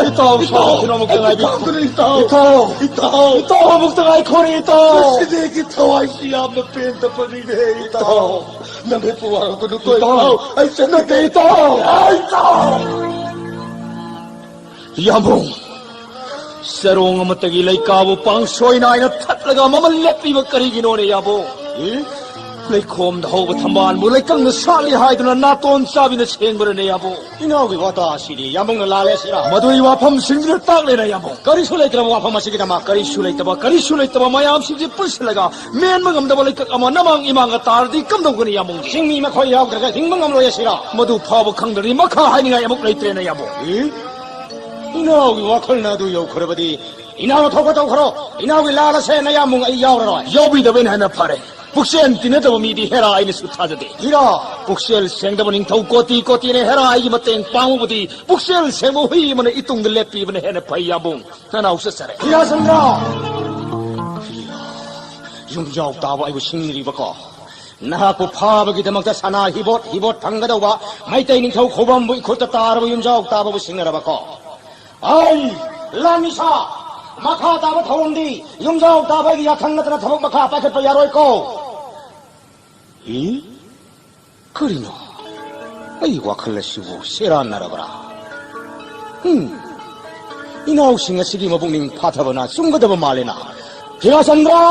ꯏꯇꯥꯎ, ꯏꯇꯥꯎ, ꯁꯣꯝꯗ ꯑꯃꯨꯛꯇ ꯑꯩ ꯉꯥꯏꯕꯤꯌꯨ꯫ ꯏꯇꯥꯎꯗꯨꯅ ꯏꯇꯥꯎ, ꯏꯇꯥꯎ, ꯏꯇꯥꯎ, ꯏꯇꯥꯎ, ꯑꯃꯨꯛꯇ ꯉꯥꯏꯈꯣꯅꯦ, ꯏꯇꯥꯎ꯫ ꯉꯁꯤꯗꯒꯤ ꯊꯋꯥꯏꯁꯤ ꯌꯥꯝꯅ ꯄꯦꯟꯗꯕꯅꯤꯅꯦ, ꯏꯇꯥꯎ꯫ ꯅꯪ ꯍꯦꯛ ꯋꯥꯔꯧꯒꯅꯨꯀꯣ, ꯏꯇꯥꯎ꯫ ꯏꯇꯥꯎ꯫ ꯑꯩ ꯆꯠꯂꯒꯦ꯫ ꯅꯠꯇꯦ, ꯏꯇꯥꯎ꯫ ꯏꯇꯥꯎ꯫ ꯌꯥꯝꯕꯨꯡ, ꯆꯔꯣꯡ ꯑꯃꯠꯇꯒꯤ ꯂꯩꯀꯥꯕꯨ ꯄꯥꯡꯁꯣꯏ ꯅꯥꯏꯅ ꯊꯠꯂꯒ ꯃꯃꯜ ꯂꯦꯞꯄꯤꯕ ꯀꯔꯤꯒꯤꯅꯣꯅꯦ, ꯌꯥꯝꯕꯨꯡ? ꯏ? ꯂꯩꯈꯣꯝꯗ ꯍꯧꯕ ꯊꯝꯕꯥꯜꯕꯨ ꯂꯩꯀꯪꯅ ꯁꯥꯠꯂꯤ ꯍꯥꯏꯗꯨꯅ ꯅꯥꯇꯣꯟ ꯆꯥꯕꯤꯅ ꯁꯦꯡꯕꯔꯅꯦ, ꯌꯥꯝꯕꯨꯡ? ꯏꯅꯥꯎꯒꯤ ꯋꯥꯇꯥ ꯑꯁꯤꯗꯤ ꯌꯥꯝꯕꯨꯡꯅ ꯂꯥꯜꯂꯦ ꯁꯤꯔꯥ? ꯃꯗꯨꯒꯤ ꯋꯥꯐꯝꯁꯤꯡꯗꯨꯅ ꯇꯥꯛꯂꯦꯅ, ꯌꯥꯝꯕꯨꯡ꯫ ꯀꯔꯤꯁꯨ ꯂꯩꯇ꯭ꯔꯕ ꯋꯥꯐꯝ ꯑꯁꯤꯒꯤꯗꯃꯛ? ꯀꯔꯤꯁꯨ ꯂꯩꯇꯕ, ꯀꯔꯤꯁꯨ ꯂꯩꯇꯕ ꯃꯌꯥꯝꯁꯤꯡꯁꯤ ꯄꯨꯟꯁꯤꯜꯂꯒ ꯃꯦꯟꯕ ꯉꯝꯗꯕ ꯂꯩꯀꯛ ꯑꯃ ꯅꯃꯥꯡ ꯏꯃꯥꯡꯒ ꯇꯥꯔꯗꯤ ꯀꯝꯗꯧꯒꯅꯤ, ꯌꯥꯝꯕꯨꯡ? ꯆꯤꯡꯃꯤ ꯃꯈꯣꯏ ꯌꯥꯎꯗ꯭ꯔꯒ ꯍꯤꯡꯕ ꯉꯝꯂꯣꯏ ꯑꯁꯤꯔꯥ? ꯃꯗꯨ ꯐꯥꯎꯕ ꯈꯪꯗ꯭ꯔꯗꯤ ꯃꯈꯥ ꯍꯥꯏꯅꯤꯡꯉꯥꯏ ꯑꯃꯨꯛ ꯂꯩꯇ꯭ꯔꯦꯅ, ꯌꯥꯝꯕꯨꯡ꯫ ꯏ? ꯏꯅꯥꯎꯒꯤ ꯋꯥꯈꯜꯅ ꯑꯗꯨ ꯌꯧꯈ꯭ꯔꯕꯗꯤ, ꯏꯅꯥꯎꯅ ꯊꯣꯛꯄ ꯇꯧꯈ꯭ꯔꯣ꯫ ꯏꯅꯥꯎꯒꯤ ꯂꯥꯜ ꯑꯁꯦ ꯅꯌꯥꯝꯕꯨꯡ ꯑꯩ ꯌꯥꯎꯔꯔꯣꯏ꯫ ꯌꯥꯎꯕꯤꯗꯕꯅ ꯍꯦꯟꯅ ꯐꯔꯦ꯫ ꯄꯨꯛꯆꯦꯜ ꯇꯤꯟꯅꯗꯕ ꯃꯤꯗꯤ ꯍꯦꯔꯥ ꯑꯩꯅꯁꯨ ꯊꯥꯖꯗꯦ꯫ ꯏꯔꯥ꯫ ꯄꯨꯛꯆꯦꯜ ꯁꯦꯡꯗꯕ ꯅꯤꯡꯊꯧ ꯀꯣꯇꯤ ꯀꯣꯇꯤꯅ ꯍꯦꯔꯥ ꯑꯩꯒꯤ ꯃꯇꯦꯡ ꯄꯥꯡꯕꯕꯨꯗꯤ ꯄꯨꯛꯆꯦꯜ ꯁꯦꯡꯕ ꯍꯨꯏ ꯑꯃꯅ ꯏꯇꯨꯡꯗ ꯂꯦꯞꯄꯤꯕꯅ ꯍꯦꯟꯅ ꯐꯩ, ꯌꯥꯝꯕꯨꯡ꯫ ꯅꯅꯥꯎ ꯆꯠꯆꯔꯦ꯫ ꯍꯤꯔꯥꯆꯟꯗ꯭ꯔ! ꯌꯨꯝꯖꯥꯎ ꯇꯥꯕ ꯑꯩꯕꯨ ꯁꯤꯡꯅꯔꯤꯕꯀꯣ? ꯅꯍꯥꯛꯄꯨ ꯐꯥꯕꯒꯤꯗꯃꯛꯇ ꯁꯅꯥ ꯍꯤꯕꯣꯠ ꯍꯤꯕꯣꯠ ꯐꯪꯒꯗꯧꯕ ꯃꯩꯇꯩ ꯅꯤꯡꯊꯧ ꯈꯨꯕꯝꯕꯨ ꯏꯈꯨꯠꯇ ꯇꯥꯔꯕ ꯌꯨꯝꯖꯥꯎ ꯇꯥꯕꯕꯨ ꯁꯤꯡꯅꯔꯕꯀꯣ? ꯑꯩ ꯂꯥꯟꯃꯤꯁꯥ, ꯃꯈꯥ ꯇꯥꯕ ꯊꯧꯑꯣꯡꯗꯤ ꯌꯨꯝꯖꯥꯎ ꯇꯥꯕꯒꯤ ꯌꯥꯊꯪ ꯅꯠꯇꯅ ꯊꯕꯛ ꯃꯈꯥ ꯄꯥꯏꯈꯠꯄ ꯌꯥꯔꯣꯏꯀꯣ꯫ ꯏ? ꯀꯔꯤꯅꯣ? ꯑꯩ ꯋꯥꯈꯜ ꯑꯁꯤꯕꯨ ꯁꯦꯔꯥꯟꯅꯔꯕ꯭ꯔꯥ? ꯍꯨꯝ, ꯏꯅꯥꯎꯁꯤꯡ ꯑꯁꯤꯒꯤ ꯃꯄꯨꯛꯅꯤꯡ ꯐꯥꯊꯕꯅ ꯆꯨꯝꯒꯗꯕ ꯃꯥꯜꯂꯦꯅ꯫ ꯍꯤꯔꯥꯆꯟꯗ꯭ꯔ!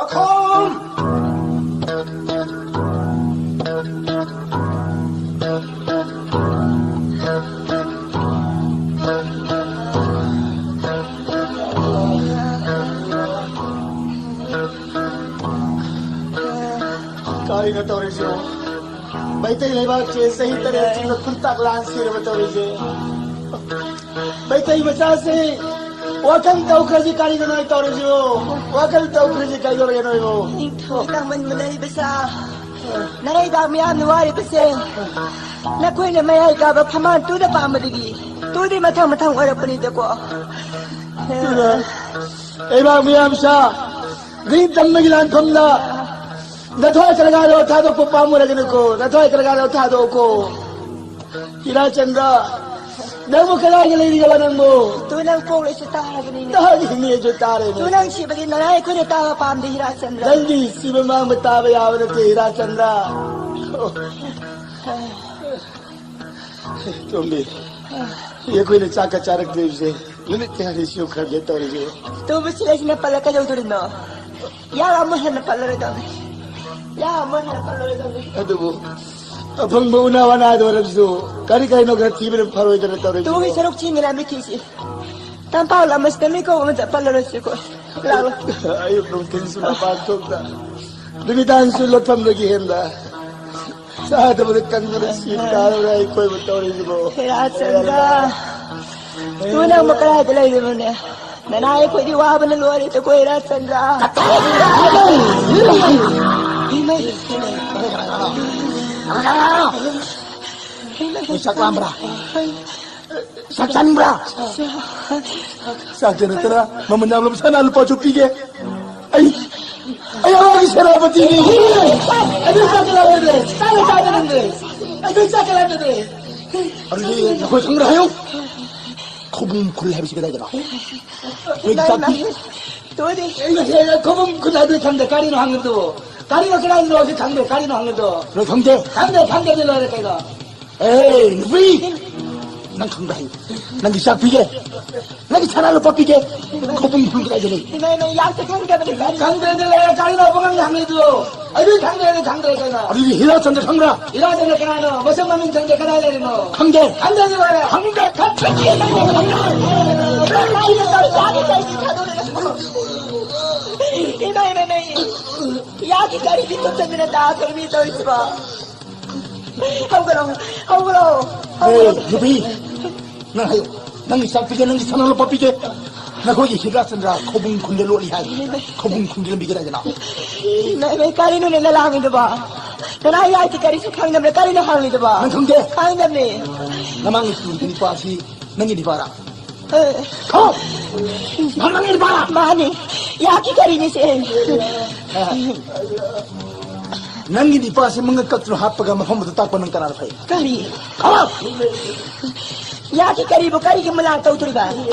ꯑꯈꯪ! ꯀꯩꯅꯣ ꯇꯧꯔꯤꯁꯤꯕꯣ? ꯃꯩꯇꯩ ꯂꯩꯕꯥꯛꯁꯦ ꯆꯍꯤ ꯇꯔꯦꯠ ꯆꯨꯞꯅ ꯈꯨꯟꯇꯥꯛ ꯂꯥꯟ ꯁꯤꯔꯕ ꯇꯧꯔꯤꯁꯦ꯫ ꯃꯩꯇꯩ ꯃꯆꯥꯁꯤ ꯋꯥꯈꯜ ꯇꯧꯈ꯭ꯔꯁꯤ ꯀꯔꯤꯒꯤꯅꯣ ꯇꯧꯔꯤꯁꯤꯕꯣ? ꯋꯥꯈꯜ ꯇꯧꯈ꯭ꯔꯁꯤ ꯀꯩꯗꯧꯔꯒꯦ ꯅꯣꯏꯕꯣ? ꯅꯤꯡꯊꯧ ꯇꯥꯡꯃꯟꯕꯅ ꯏꯕꯦꯆꯥ, ꯅꯔꯩꯕꯥꯛ ꯃꯤꯌꯥꯝꯅ ꯋꯥꯔꯤꯕꯁꯦ ꯅꯈꯣꯏꯅ ꯃꯌꯥꯏ ꯀꯥꯕ ꯐꯝꯃꯥꯟ ꯇꯨꯗ ꯄꯥꯝꯕꯗꯒꯤ ꯇꯨꯗꯤ ꯃꯊꯪ ꯃꯊꯪ ꯑꯣꯏꯔꯛꯄꯅꯤꯗꯀꯣ꯫ ꯑꯗꯨꯅ ꯂꯩꯕꯥꯛ ꯃꯤꯌꯥꯝꯁꯥ ꯅꯤꯡꯇꯝꯕꯒꯤ ꯂꯥꯟꯐꯝꯗ ꯅꯊꯣꯏ ꯀꯔꯒꯥꯔꯣ ꯊꯥꯗꯣꯛꯄ ꯄꯥꯝꯃꯨꯔꯒꯅꯨꯀꯣ, ꯅꯊꯣꯏ ꯀꯔꯒꯥꯔꯣ ꯊꯥꯗꯣꯛꯎꯀꯣ꯫ ꯍꯤꯔꯥꯆꯟꯗ꯭ꯔ, ꯅꯪꯕꯨ ꯀꯗꯥꯏꯗ ꯂꯩꯔꯤꯒꯕ ꯅꯪꯕꯨ? ꯇꯨ ꯅꯪ ꯄꯣꯛꯂꯁꯨ ꯇꯥꯔꯕꯅꯤꯅꯦ꯫ ꯇꯥꯔꯤꯅꯦ, ꯑꯩꯁꯨ ꯇꯥꯔꯦꯅꯦ꯫ ꯇꯨ ꯅꯪ ꯁꯤꯕꯗꯤ ꯅꯔꯥꯏ ꯑꯩꯈꯣꯏꯅ ꯇꯥꯕ ꯄꯥꯝꯗꯦ ꯍꯤꯔꯥꯆꯟꯗ꯭ꯔ꯫ ꯅꯪꯗꯤ ꯁꯤꯕ ꯃꯥꯡꯕ ꯇꯥꯕ ꯌꯥꯕ ꯅꯠꯇꯦ ꯍꯤꯔꯥꯆꯟꯗ꯭ꯔ꯫ ꯇꯣꯝꯕꯤ, ꯑꯩꯈꯣꯏꯅ ꯆꯥꯛꯀ ꯆꯥꯔꯛꯇ꯭ꯔꯤꯕꯁꯦ ꯅꯨꯃꯤꯠ ꯀꯌꯥꯅꯤ ꯁꯨꯈ꯭ꯔꯒꯦ ꯇꯧꯔꯤꯁꯦ꯫ ꯇꯨꯝꯕꯁꯤ ꯂꯩꯁꯤꯅ ꯄꯜꯂ ꯀꯩꯗꯧꯗꯣꯔꯤꯅꯣ? ꯌꯥ ꯑꯃꯨꯛ ꯍꯦꯟꯅ ꯄꯜꯂꯔꯣꯏꯗꯕꯅꯤ꯫ ꯌꯥ ꯑꯃꯨꯛ ꯍꯦꯟꯅ ꯄꯜꯂꯔꯣꯏꯗꯕꯅꯤ꯫ ꯑꯗꯨꯕꯨ ꯑꯐꯪꯕ ꯎꯅꯥ ꯋꯥꯅꯥꯗ ꯑꯣꯏꯔꯕꯁꯨ ꯀꯔꯤ ꯀꯔꯤꯅꯣ ꯈꯔ ꯊꯤꯕꯅ ꯐꯔꯣꯏꯗꯅ ꯇꯧꯔꯤꯁꯤꯕꯣ? ꯇꯨꯒꯤ ꯁꯔꯨꯛ ꯊꯤꯅꯤꯡꯉꯥꯏ ꯃꯤꯊꯤꯁꯤ꯫ ꯇꯝꯄꯥꯛ ꯂꯝ ꯑꯁꯤꯗ ꯃꯤꯀꯣꯛ ꯑꯃ ꯆꯠꯄꯜꯂꯔꯣꯏꯁꯤꯀꯣ꯫ ꯂꯥꯛꯂꯣ꯫ ꯑꯌꯨꯛ ꯅꯨꯡꯊꯤꯜꯁꯨ ꯃꯄꯥꯟ ꯊꯣꯛꯇ, ꯅꯨꯃꯤꯗꯥꯡꯁꯨ ꯂꯣꯠꯐꯝꯗꯒꯤ ꯍꯦꯟꯗ, ꯆꯥꯗꯕꯗ ꯀꯟꯕꯅ ꯁꯤ ꯇꯥꯔꯕ꯭ꯔꯥ ꯑꯩ ꯀꯣꯏꯕ ꯇꯧꯔꯤꯁꯤꯕꯣ? ꯍꯦꯔꯥꯆꯟꯗ꯭ꯔ, ꯇꯨ ꯅꯪꯕꯨ ꯀꯗꯥꯏꯗ ꯂꯩꯔꯤꯕꯅꯦ? ꯅꯅꯥꯏ ꯑꯩꯈꯣꯏꯗꯤ ꯋꯥꯕꯅ ꯂꯣꯏꯔꯦ ꯇꯨꯀꯣ ꯍꯦꯔꯥꯆꯟꯗ꯭ꯔ꯫ ꯏꯃꯩ, ꯏꯃꯩ꯫ ꯅꯣꯏ ꯆꯥꯛ ꯂꯥꯝꯕ꯭ꯔꯥ? ꯆꯥꯛ ꯆꯥꯅꯤꯡꯕ꯭ꯔꯥ? ꯆꯥꯛꯇ ꯅꯠꯇꯅ ꯃꯃꯜ ꯌꯥꯝꯂꯕ ꯁꯅꯥ ꯂꯨꯄꯥꯁꯨ ꯄꯤꯒꯦ꯫ ꯑꯩ, ꯑꯩ ꯑꯉꯥꯡꯒꯤ ꯁꯦꯅꯥꯄꯇꯤꯅꯤ꯫ ꯑꯩ ꯆꯥꯛ ꯂꯥꯝꯖꯗ꯭ꯔꯦ꯫ ꯆꯥꯛ ꯆꯥꯅꯤꯡꯗ꯭ꯔꯦ꯫ ꯑꯩ ꯆꯥꯛ ꯂꯥꯝꯖꯗ꯭ꯔꯦ꯫ ꯑꯗꯨꯗꯤ ꯅꯈꯣꯏ ꯈꯪꯗ꯭ꯔ ꯍꯥꯏꯌꯨ꯫ ꯈꯧꯕꯨꯝ ꯈꯨꯜ ꯍꯥꯏꯕꯁꯤ ꯀꯗꯥꯏꯗꯅꯣ? ꯅꯣꯏꯒꯤ ꯆꯥꯛꯇꯤ? ꯇꯨꯗꯤ꯫ ꯑꯩ ꯈꯧꯕꯨꯝ ꯈꯨꯜ ꯍꯥꯏꯕꯗꯨ ꯈꯪꯗꯦ꯫ ꯀꯔꯤꯅꯣ ꯍꯪꯉꯤꯗꯨꯕꯨ? ꯀꯔꯤꯅꯣ ꯀꯗꯥꯏꯗꯅꯣ ꯁꯤ ꯈꯪꯗꯦ꯫ ꯀꯔꯤꯅꯣ ꯍꯪꯉꯤꯗꯣ? ꯅꯣꯏ ꯈꯪꯗꯦ? ꯈꯪꯗꯦ, ꯈꯪꯗꯦꯗꯤ ꯂꯣꯏꯔꯦ ꯀꯩꯅꯣ꯫ ꯑꯦ, ꯅꯨꯄꯤ! ꯅꯪ ꯈꯪꯕ꯭ꯔꯥ ꯍꯥꯏꯌꯨ? ꯅꯪꯒꯤ ꯆꯥꯛ ꯄꯤꯒꯦ꯫ ꯅꯪꯒꯤ ꯁꯅꯥ ꯂꯨꯄꯥ ꯄꯤꯒꯦ꯫ ꯈꯧꯄꯨꯝ ꯈꯨꯜ ꯀꯗꯥꯏꯗ ꯂꯩ? ꯏꯃꯥ, ꯏꯃꯥ, ꯌꯥꯝ ꯈꯪꯗꯕꯅꯤ꯫ ꯈꯪꯗ꯭ꯔꯗꯤ ꯂꯣꯏꯔꯦ, ꯀꯔꯤꯅꯣ ꯄꯨꯡꯍꯪ ꯍꯪꯉꯤꯗꯨ? ꯑꯩꯗꯤ ꯈꯪꯗ꯭ꯔꯗꯤ ꯈꯪꯗ꯭ꯔꯦ ꯀꯩꯅꯣ꯫ ꯑꯗꯨꯗꯤ ꯍꯤꯔꯥꯆꯟꯗ꯭ꯔ ꯈꯪꯕ꯭ꯔꯥ? ꯍꯤꯔꯥꯆꯟꯗ꯭ꯔ ꯀꯅꯥꯅꯣ? ꯃꯁꯛ ꯃꯃꯤꯡ ꯈꯪꯗꯦ, ꯀꯗꯥꯏ ꯂꯩꯔꯤꯅꯣ? ꯈꯪꯗꯦ꯫ ꯈꯪꯗ꯭ꯔꯗꯤ ꯂꯣꯏꯔꯦ꯫ ꯈꯪꯗꯦ꯫ ꯈꯪꯗ꯭ꯔꯗꯤ ꯂꯣꯏꯔꯦ꯫ ꯏꯃꯥ, ꯏꯃꯥ, ꯏꯃꯥ, ꯌꯥꯒꯤ ꯒꯥꯔꯤꯗꯤ ꯇꯨꯝꯗꯅ ꯇꯥꯈ꯭ꯔꯦ ꯃꯤ ꯇꯧꯔꯤꯁꯤꯕꯣ꯫ ꯍꯧꯒꯠꯂꯣ, ꯍꯧꯒꯠꯂꯣ, ꯑꯦ, ꯍꯧꯒꯠꯂꯣ꯫ ꯅꯨꯄꯤ, ꯅꯪ ꯍꯥꯏꯌꯣ꯫ ꯅꯪꯒꯤ ꯆꯥꯛ ꯄꯤꯒꯦ, ꯅꯪꯒꯤ ꯁꯅꯥ ꯂꯨꯄꯥ ꯄꯤꯒꯦ꯫ ꯅꯈꯣꯏꯒꯤ ꯍꯤꯔꯥ ꯆꯟꯗ꯭ꯔ ꯈꯧꯕꯨꯝ ꯈꯨꯟꯗ ꯂꯣꯠꯂꯤ ꯍꯥꯏ꯫ ꯈꯧꯕꯨꯝ ꯈꯨꯟꯒꯤ ꯂꯝꯕꯤ ꯀꯗꯥꯏꯗꯅꯣ? ꯏꯃꯥ, ꯏꯃꯥ, ꯀꯔꯤꯅꯣꯅꯦ ꯅꯪ ꯂꯥꯡꯉꯤꯗꯨꯕꯣ? ꯅꯅꯥꯏ ꯌꯥꯏꯗꯤ ꯀꯔꯤꯁꯨ ꯈꯪꯗꯕꯅꯦ, ꯀꯔꯤꯅꯣ ꯍꯪꯉꯤꯗꯨꯕꯣ? ꯅꯪ ꯈꯪꯗꯦ? ꯈꯪꯗꯕꯅꯦ꯫ ꯅꯃꯥꯡꯒꯤ ꯇꯨꯔꯤꯕ ꯅꯨꯄꯥꯁꯤ ꯅꯪꯒꯤ ꯅꯨꯄꯥꯔꯥ? ꯑꯦ, ꯍꯣ! ꯅꯪ ꯅꯪꯒꯤ ꯅꯨꯄꯥꯔꯥ? ꯃꯥꯅꯤ, ꯌꯥꯒꯤ ꯒꯥꯔꯤꯅꯤꯁꯦ꯫ ꯅꯪꯒꯤ ꯅꯨꯄꯥꯁꯤ ꯃꯉꯛ ꯀꯛꯇꯨꯅ ꯍꯥꯞꯄꯒ ꯃꯐꯝ ꯑꯗꯨ ꯇꯥꯛꯄ ꯅꯪ ꯀꯅꯥꯅ ꯐꯩ? ꯀꯔꯤ? ꯈꯣ! ꯌꯥꯒꯤ ꯀꯔꯤꯕꯨ ꯀꯔꯤꯒꯤ ꯃꯨꯂꯥ ꯇꯧꯗꯣꯔꯤꯕ?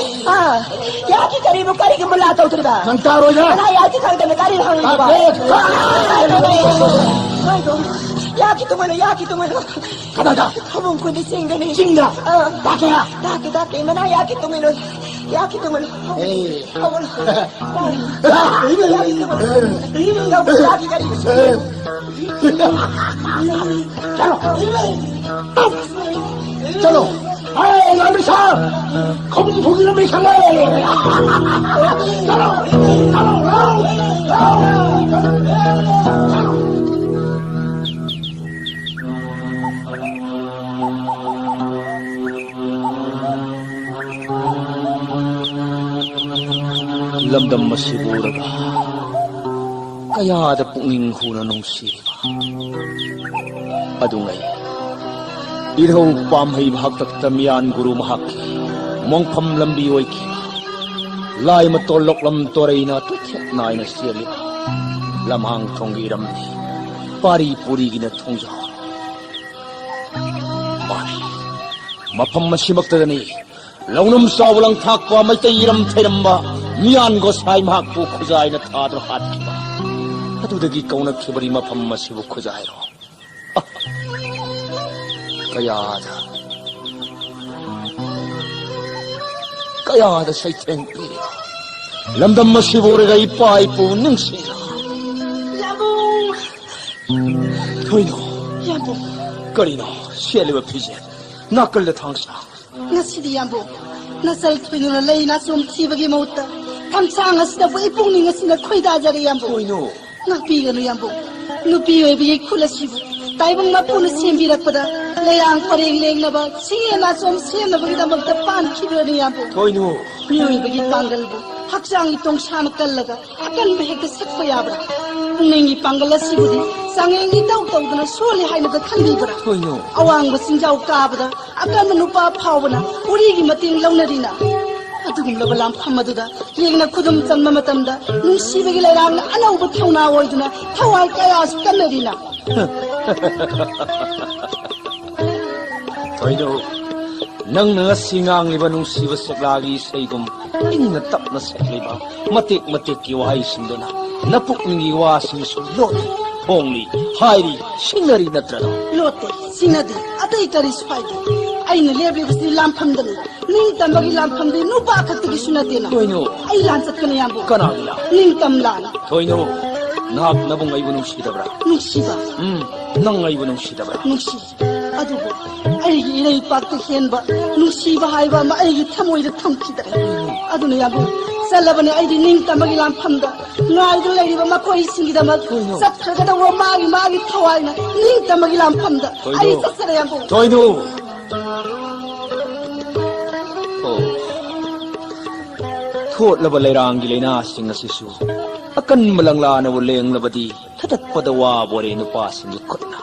ꯑꯥ, ꯌꯥꯒꯤ ꯀꯔꯤꯕꯨ ꯀꯔꯤꯒꯤ ꯃꯨꯂꯥ ꯇꯧꯗꯣꯔꯤꯕ? ꯅꯪ ꯇꯥꯔꯣꯏꯗ! ꯀꯅꯥ ꯌꯥꯒꯤ ꯈꯪꯗꯅ ꯀꯔꯤ ꯍꯪꯉꯤꯕ? ꯇꯥꯗꯦ! ꯃꯥꯏꯗꯣ, ꯌꯥꯒꯤ ꯇꯨꯡꯉꯣꯏꯅꯣ, ꯌꯥꯒꯤ ꯇꯨꯡꯉꯣꯏꯅꯣ꯫ ꯀꯗꯥꯏꯗ? ꯈꯕꯨꯡ ꯈꯨꯟꯗꯤ ꯆꯤꯡꯗꯅꯤ꯫ ꯆꯤꯡꯗ? ꯑꯥ. ꯇꯥꯛꯀꯦꯔꯥ? ꯇꯥꯛꯀꯦ, ꯇꯥꯛꯀꯦ, ꯃꯅꯥ ꯌꯥꯒꯤ ꯇꯨꯡꯉꯣꯏꯅꯣ꯫ ꯌꯥꯒꯤ ꯇꯨꯡꯉꯣꯏꯅꯣ꯫ ꯑꯦ. ꯈꯕꯨꯡ. ꯌꯥꯒꯤ ꯇꯨꯡꯉꯣꯏꯅꯣ꯫ ꯌꯥꯒꯤ ꯀꯔꯤ? ꯆꯠꯂꯣ! ꯆꯠꯂꯣ! ꯍꯦ, ꯂꯥꯟꯃꯤ ꯁꯥꯔ! ꯈꯧꯄꯨꯝ ꯈꯨꯟꯒꯤ ꯂꯝꯕꯤ ꯈꯪꯉꯦ! ꯆꯠꯂꯣ! ꯆꯠꯂꯣ! ꯂꯥꯎ! ꯂꯥꯎ! ꯂꯝꯗꯝ ꯑꯁꯤꯕꯨ ꯎꯔꯒ ꯀꯌꯥꯗ ꯄꯨꯛꯅꯤꯡ ꯍꯨꯅ ꯅꯨꯡꯁꯤꯔꯤꯕ꯫ ꯑꯗꯨꯉꯩ ꯏꯙꯧ ꯄꯥꯝꯍꯩꯕ ꯍꯥꯛꯇꯛꯇ ꯃꯤꯌꯥꯟ ꯒꯨꯔꯨ ꯃꯍꯥꯛꯀꯤ ꯃꯣꯡꯐꯝ ꯂꯝꯕꯤ ꯑꯣꯏꯈꯤꯕ ꯂꯥꯏ ꯃꯇꯣꯜ ꯂꯣꯛꯂꯝ ꯇꯣꯔꯩꯅ ꯇꯨꯊꯦꯛ ꯅꯥꯏꯅ ꯆꯦꯜꯂꯤꯕ ꯂꯝꯍꯥꯡ ꯊꯣꯡꯒꯤ ꯏꯔꯝꯅꯤ ꯄꯥꯔꯤ ꯄꯨꯔꯤꯒꯤꯅ ꯊꯣꯡꯖꯥꯎ꯫ ꯃꯥꯅꯤ, ꯃꯐꯝ ꯑꯁꯤꯃꯛꯇꯗꯅꯤ ꯂꯧꯅꯝ ꯆꯥꯎꯕ ꯂꯪꯊꯥꯛꯄ ꯃꯩꯇꯩ ꯏꯔꯝ ꯊꯩꯔꯝꯕ ꯃꯤꯌꯥꯟ ꯒꯣꯁꯥꯏ ꯃꯍꯥꯛꯄꯨ ꯈꯨꯖꯥꯏꯅ ꯊꯥꯗꯨꯅ ꯍꯥꯠꯈꯤꯕ꯫ ꯑꯗꯨꯗꯒꯤ ꯀꯧꯅꯈꯤꯕꯅꯤ ꯃꯐꯝ ꯑꯁꯤꯕꯨ ꯈꯨꯖꯥꯏꯔꯣ꯫ ꯀꯌꯥꯗ, ꯀꯌꯥꯗ ꯁꯩꯊꯦꯡ ꯄꯤꯔꯤ꯫ ꯂꯝꯗꯝ ꯑꯁꯤꯕꯨ ꯎꯔꯒ ꯏꯄꯥ ꯏꯄꯨ ꯅꯤꯡꯁꯤꯡꯂ꯫ ꯌꯥꯝꯕꯨꯡ! ꯊꯣꯏꯅꯣ? ꯌꯥꯝꯕꯨꯡ! ꯀꯔꯤꯅꯣ ꯁꯦꯠꯂꯤꯕ ꯐꯤꯖꯦꯠ? ꯅꯥꯀꯜꯗ ꯊꯥꯡꯁꯥꯡ꯫ ꯉꯁꯤꯗꯤ ꯌꯥꯝꯕꯨꯡ, ꯅꯆꯜ ꯊꯣꯏꯅꯨꯅ ꯂꯩ ꯅꯥꯆꯣꯝ ꯊꯤꯕꯒꯤ ꯃꯍꯨꯠꯇ ꯍꯛꯆꯥꯡ ꯑꯁꯤꯗꯕꯨ ꯑꯩ ꯄꯨꯛꯅꯤꯡ ꯑꯁꯤꯅ ꯈꯣꯏꯗꯥꯖꯔꯦ, ꯏꯌꯥꯝꯕ꯫ ꯀꯩꯅꯣ? ꯉꯥꯛꯄꯤꯒꯅꯨ, ꯏꯌꯥꯝꯕ꯫ ꯅꯨꯄꯤ ꯑꯣꯏꯕꯒꯤ ꯈꯨꯜ ꯑꯁꯤꯕꯨ ꯇꯥꯏꯕꯪ ꯃꯄꯨꯅ ꯁꯦꯝꯕꯤꯔꯛꯄꯗ ꯂꯩꯔꯥꯡ ꯄꯔꯦꯡ ꯂꯦꯡꯅꯕ, ꯁꯤꯡꯌꯦꯟ ꯑꯆꯣꯝ ꯁꯦꯝꯅꯕꯒꯤꯗꯃꯛꯇ ꯄꯥꯟꯈꯤꯕꯅꯤ, ꯏꯌꯥꯝꯕ꯫ ꯊꯣꯏꯅꯨ꯫ ꯃꯤꯑꯣꯏꯕꯒꯤ ꯄꯥꯡꯒꯜꯕꯨ ꯍꯛꯆꯥꯡꯒꯤ ꯇꯣꯡꯁꯥꯅ ꯀꯜꯂꯒ ꯑꯀꯟꯕ ꯍꯦꯛꯇ ꯁꯛꯄ ꯌꯥꯕ꯭ꯔꯥ? ꯄꯨꯛꯅꯤꯡꯒꯤ ꯄꯥꯡꯒꯜ ꯑꯁꯤꯕꯨꯗꯤ ꯆꯥꯡꯌꯦꯡ ꯏꯇꯧ ꯇꯧꯗꯅ ꯁꯣꯜꯂꯤ ꯍꯥꯏꯅꯒ ꯈꯟꯕꯤꯕ꯭ꯔꯥ? ꯊꯣꯏꯅꯨ꯫ ꯑꯋꯥꯡꯕ ꯆꯤꯡꯖꯥꯎ ꯀꯥꯕꯗ ꯑꯀꯟꯕ ꯅꯨꯄꯥ ꯐꯥꯎꯕꯅ ꯎꯔꯤꯒꯤ ꯃꯇꯦꯡ ꯂꯧꯅꯔꯤꯅ꯫ ꯑꯗꯨꯒꯨꯝꯂꯕ ꯂꯥꯟꯐꯝ ꯑꯗꯨꯗ ꯌꯦꯡꯅ ꯈꯨꯗꯨꯝ ꯆꯟꯕ ꯃꯇꯝꯗ ꯅꯨꯡꯁꯤꯕꯒꯤ ꯂꯩꯔꯥꯡꯅ ꯑꯅꯧꯕ ꯊꯧꯅꯥ ꯑꯣꯏꯗꯨꯅ ꯊꯋꯥꯏ ꯀꯌꯥꯁꯨ ꯀꯟꯅꯔꯤꯅ꯫ ꯊꯣꯏꯅꯨ, ꯅꯪꯅ ꯉꯁꯤ ꯉꯥꯡꯂꯤꯕ ꯅꯨꯡꯁꯤꯕ ꯁꯦꯛꯂꯥꯒꯤ ꯏꯁꯩꯒꯨꯝ ꯏꯪꯅ ꯇꯞꯅ ꯁꯛꯂꯤꯕ ꯃꯇꯦꯛ ꯃꯇꯦꯛꯀꯤ ꯋꯥꯍꯩꯁꯤꯡꯗꯨꯅ ꯅꯄꯨꯛꯅꯤꯡꯒꯤ ꯋꯥꯁꯤꯡꯁꯨ ꯂꯣꯠꯂꯤ, ꯐꯣꯡꯂꯤ, ꯍꯥꯏꯔꯤ, ꯁꯤꯡꯅꯔꯤ ꯅꯠꯇ꯭ꯔꯥ? ꯂꯣꯠꯇꯦ, ꯁꯤꯡꯅꯗꯦ, ꯑꯇꯩ ꯀꯔꯤꯁꯨ ꯍꯥꯏꯗꯦ꯫ ꯑꯩꯅ ꯂꯦꯞꯂꯤꯕꯁꯤ ꯂꯥꯟꯐꯝꯗꯅꯤ꯫ ꯅꯤꯡꯇꯝꯕꯒꯤ ꯂꯥꯟꯐꯝꯗꯤ ꯅꯨꯄꯥ ꯈꯛꯇꯒꯤꯁꯨ ꯅꯠꯇꯦꯅ꯫ ꯀꯩꯅꯣ? ꯑꯩ ꯂꯥꯟ ꯆꯠꯀꯅꯤ, ꯏꯌꯥꯝꯕ꯫ ꯀꯅꯥꯒꯤ ꯂꯥꯟ? ꯅꯤꯡꯇꯝ ꯂꯥꯟ꯫ ꯊꯣꯏꯅꯨ, ꯅꯍꯥꯛ ꯅꯕꯨꯡ ꯑꯩꯕꯨ ꯅꯨꯡꯁꯤꯗꯕ꯭ꯔꯥ? ꯅꯨꯡꯁꯤꯕ꯫ ꯎꯝ, ꯅꯪ ꯑꯩꯕꯨ ꯅꯨꯡꯁꯤꯗꯕ꯭ꯔꯥ? ꯅꯨꯡꯁꯤ꯫ ꯑꯗꯨꯕꯨ ꯑꯩꯒꯤ ꯏꯔꯩꯄꯥꯛꯇ ꯍꯦꯟꯕ ꯅꯨꯡꯁꯤꯕ ꯍꯥꯏꯕ ꯑꯃ ꯑꯩꯒꯤ ꯊꯃꯣꯏꯗ ꯊꯝꯈꯤꯗ꯭ꯔꯦ꯫ ꯑꯗꯨꯅ, ꯏꯌꯥꯝꯕ, ꯆꯠꯂꯕꯅꯤ꯫ ꯑꯩꯗꯤ ꯅꯤꯡꯇꯝꯕꯒꯤ ꯂꯥꯟꯐꯝꯗ ꯉꯥꯏꯗꯨꯅ ꯂꯩꯔꯤꯕ ꯃꯈꯣꯏꯁꯤꯡꯒꯤꯗꯃꯛ ꯀꯩꯅꯣ? ꯆꯠꯈ꯭ꯔꯒꯗꯧꯕ ꯃꯥꯒꯤ ꯃꯥꯒꯤ ꯊꯋꯥꯏꯅ ꯅꯤꯡꯇꯝꯕꯒꯤ ꯂꯥꯟꯐꯝꯗ꯫ ꯊꯣꯏꯅꯨ꯫ ꯑꯩ ꯆꯠꯆꯔꯦ, ꯏꯌꯥꯝꯕ꯫ ꯊꯣꯏꯅꯨ꯫ ꯑꯣ꯫ ꯊꯣꯠꯂꯕ ꯂꯩꯔꯥꯡꯒꯤ ꯂꯩꯅꯥꯁꯤꯡ ꯑꯁꯤꯁꯨ ꯑꯀꯟꯕ ꯂꯪꯂꯥꯅꯕꯨ ꯂꯦꯡꯂꯕꯗꯤ ꯊꯥꯗꯠꯄꯗ ꯋꯥꯕ ꯑꯣꯏꯔꯦ ꯅꯨꯄꯥꯁꯤꯡꯒꯤ ꯈꯨꯠꯅ꯫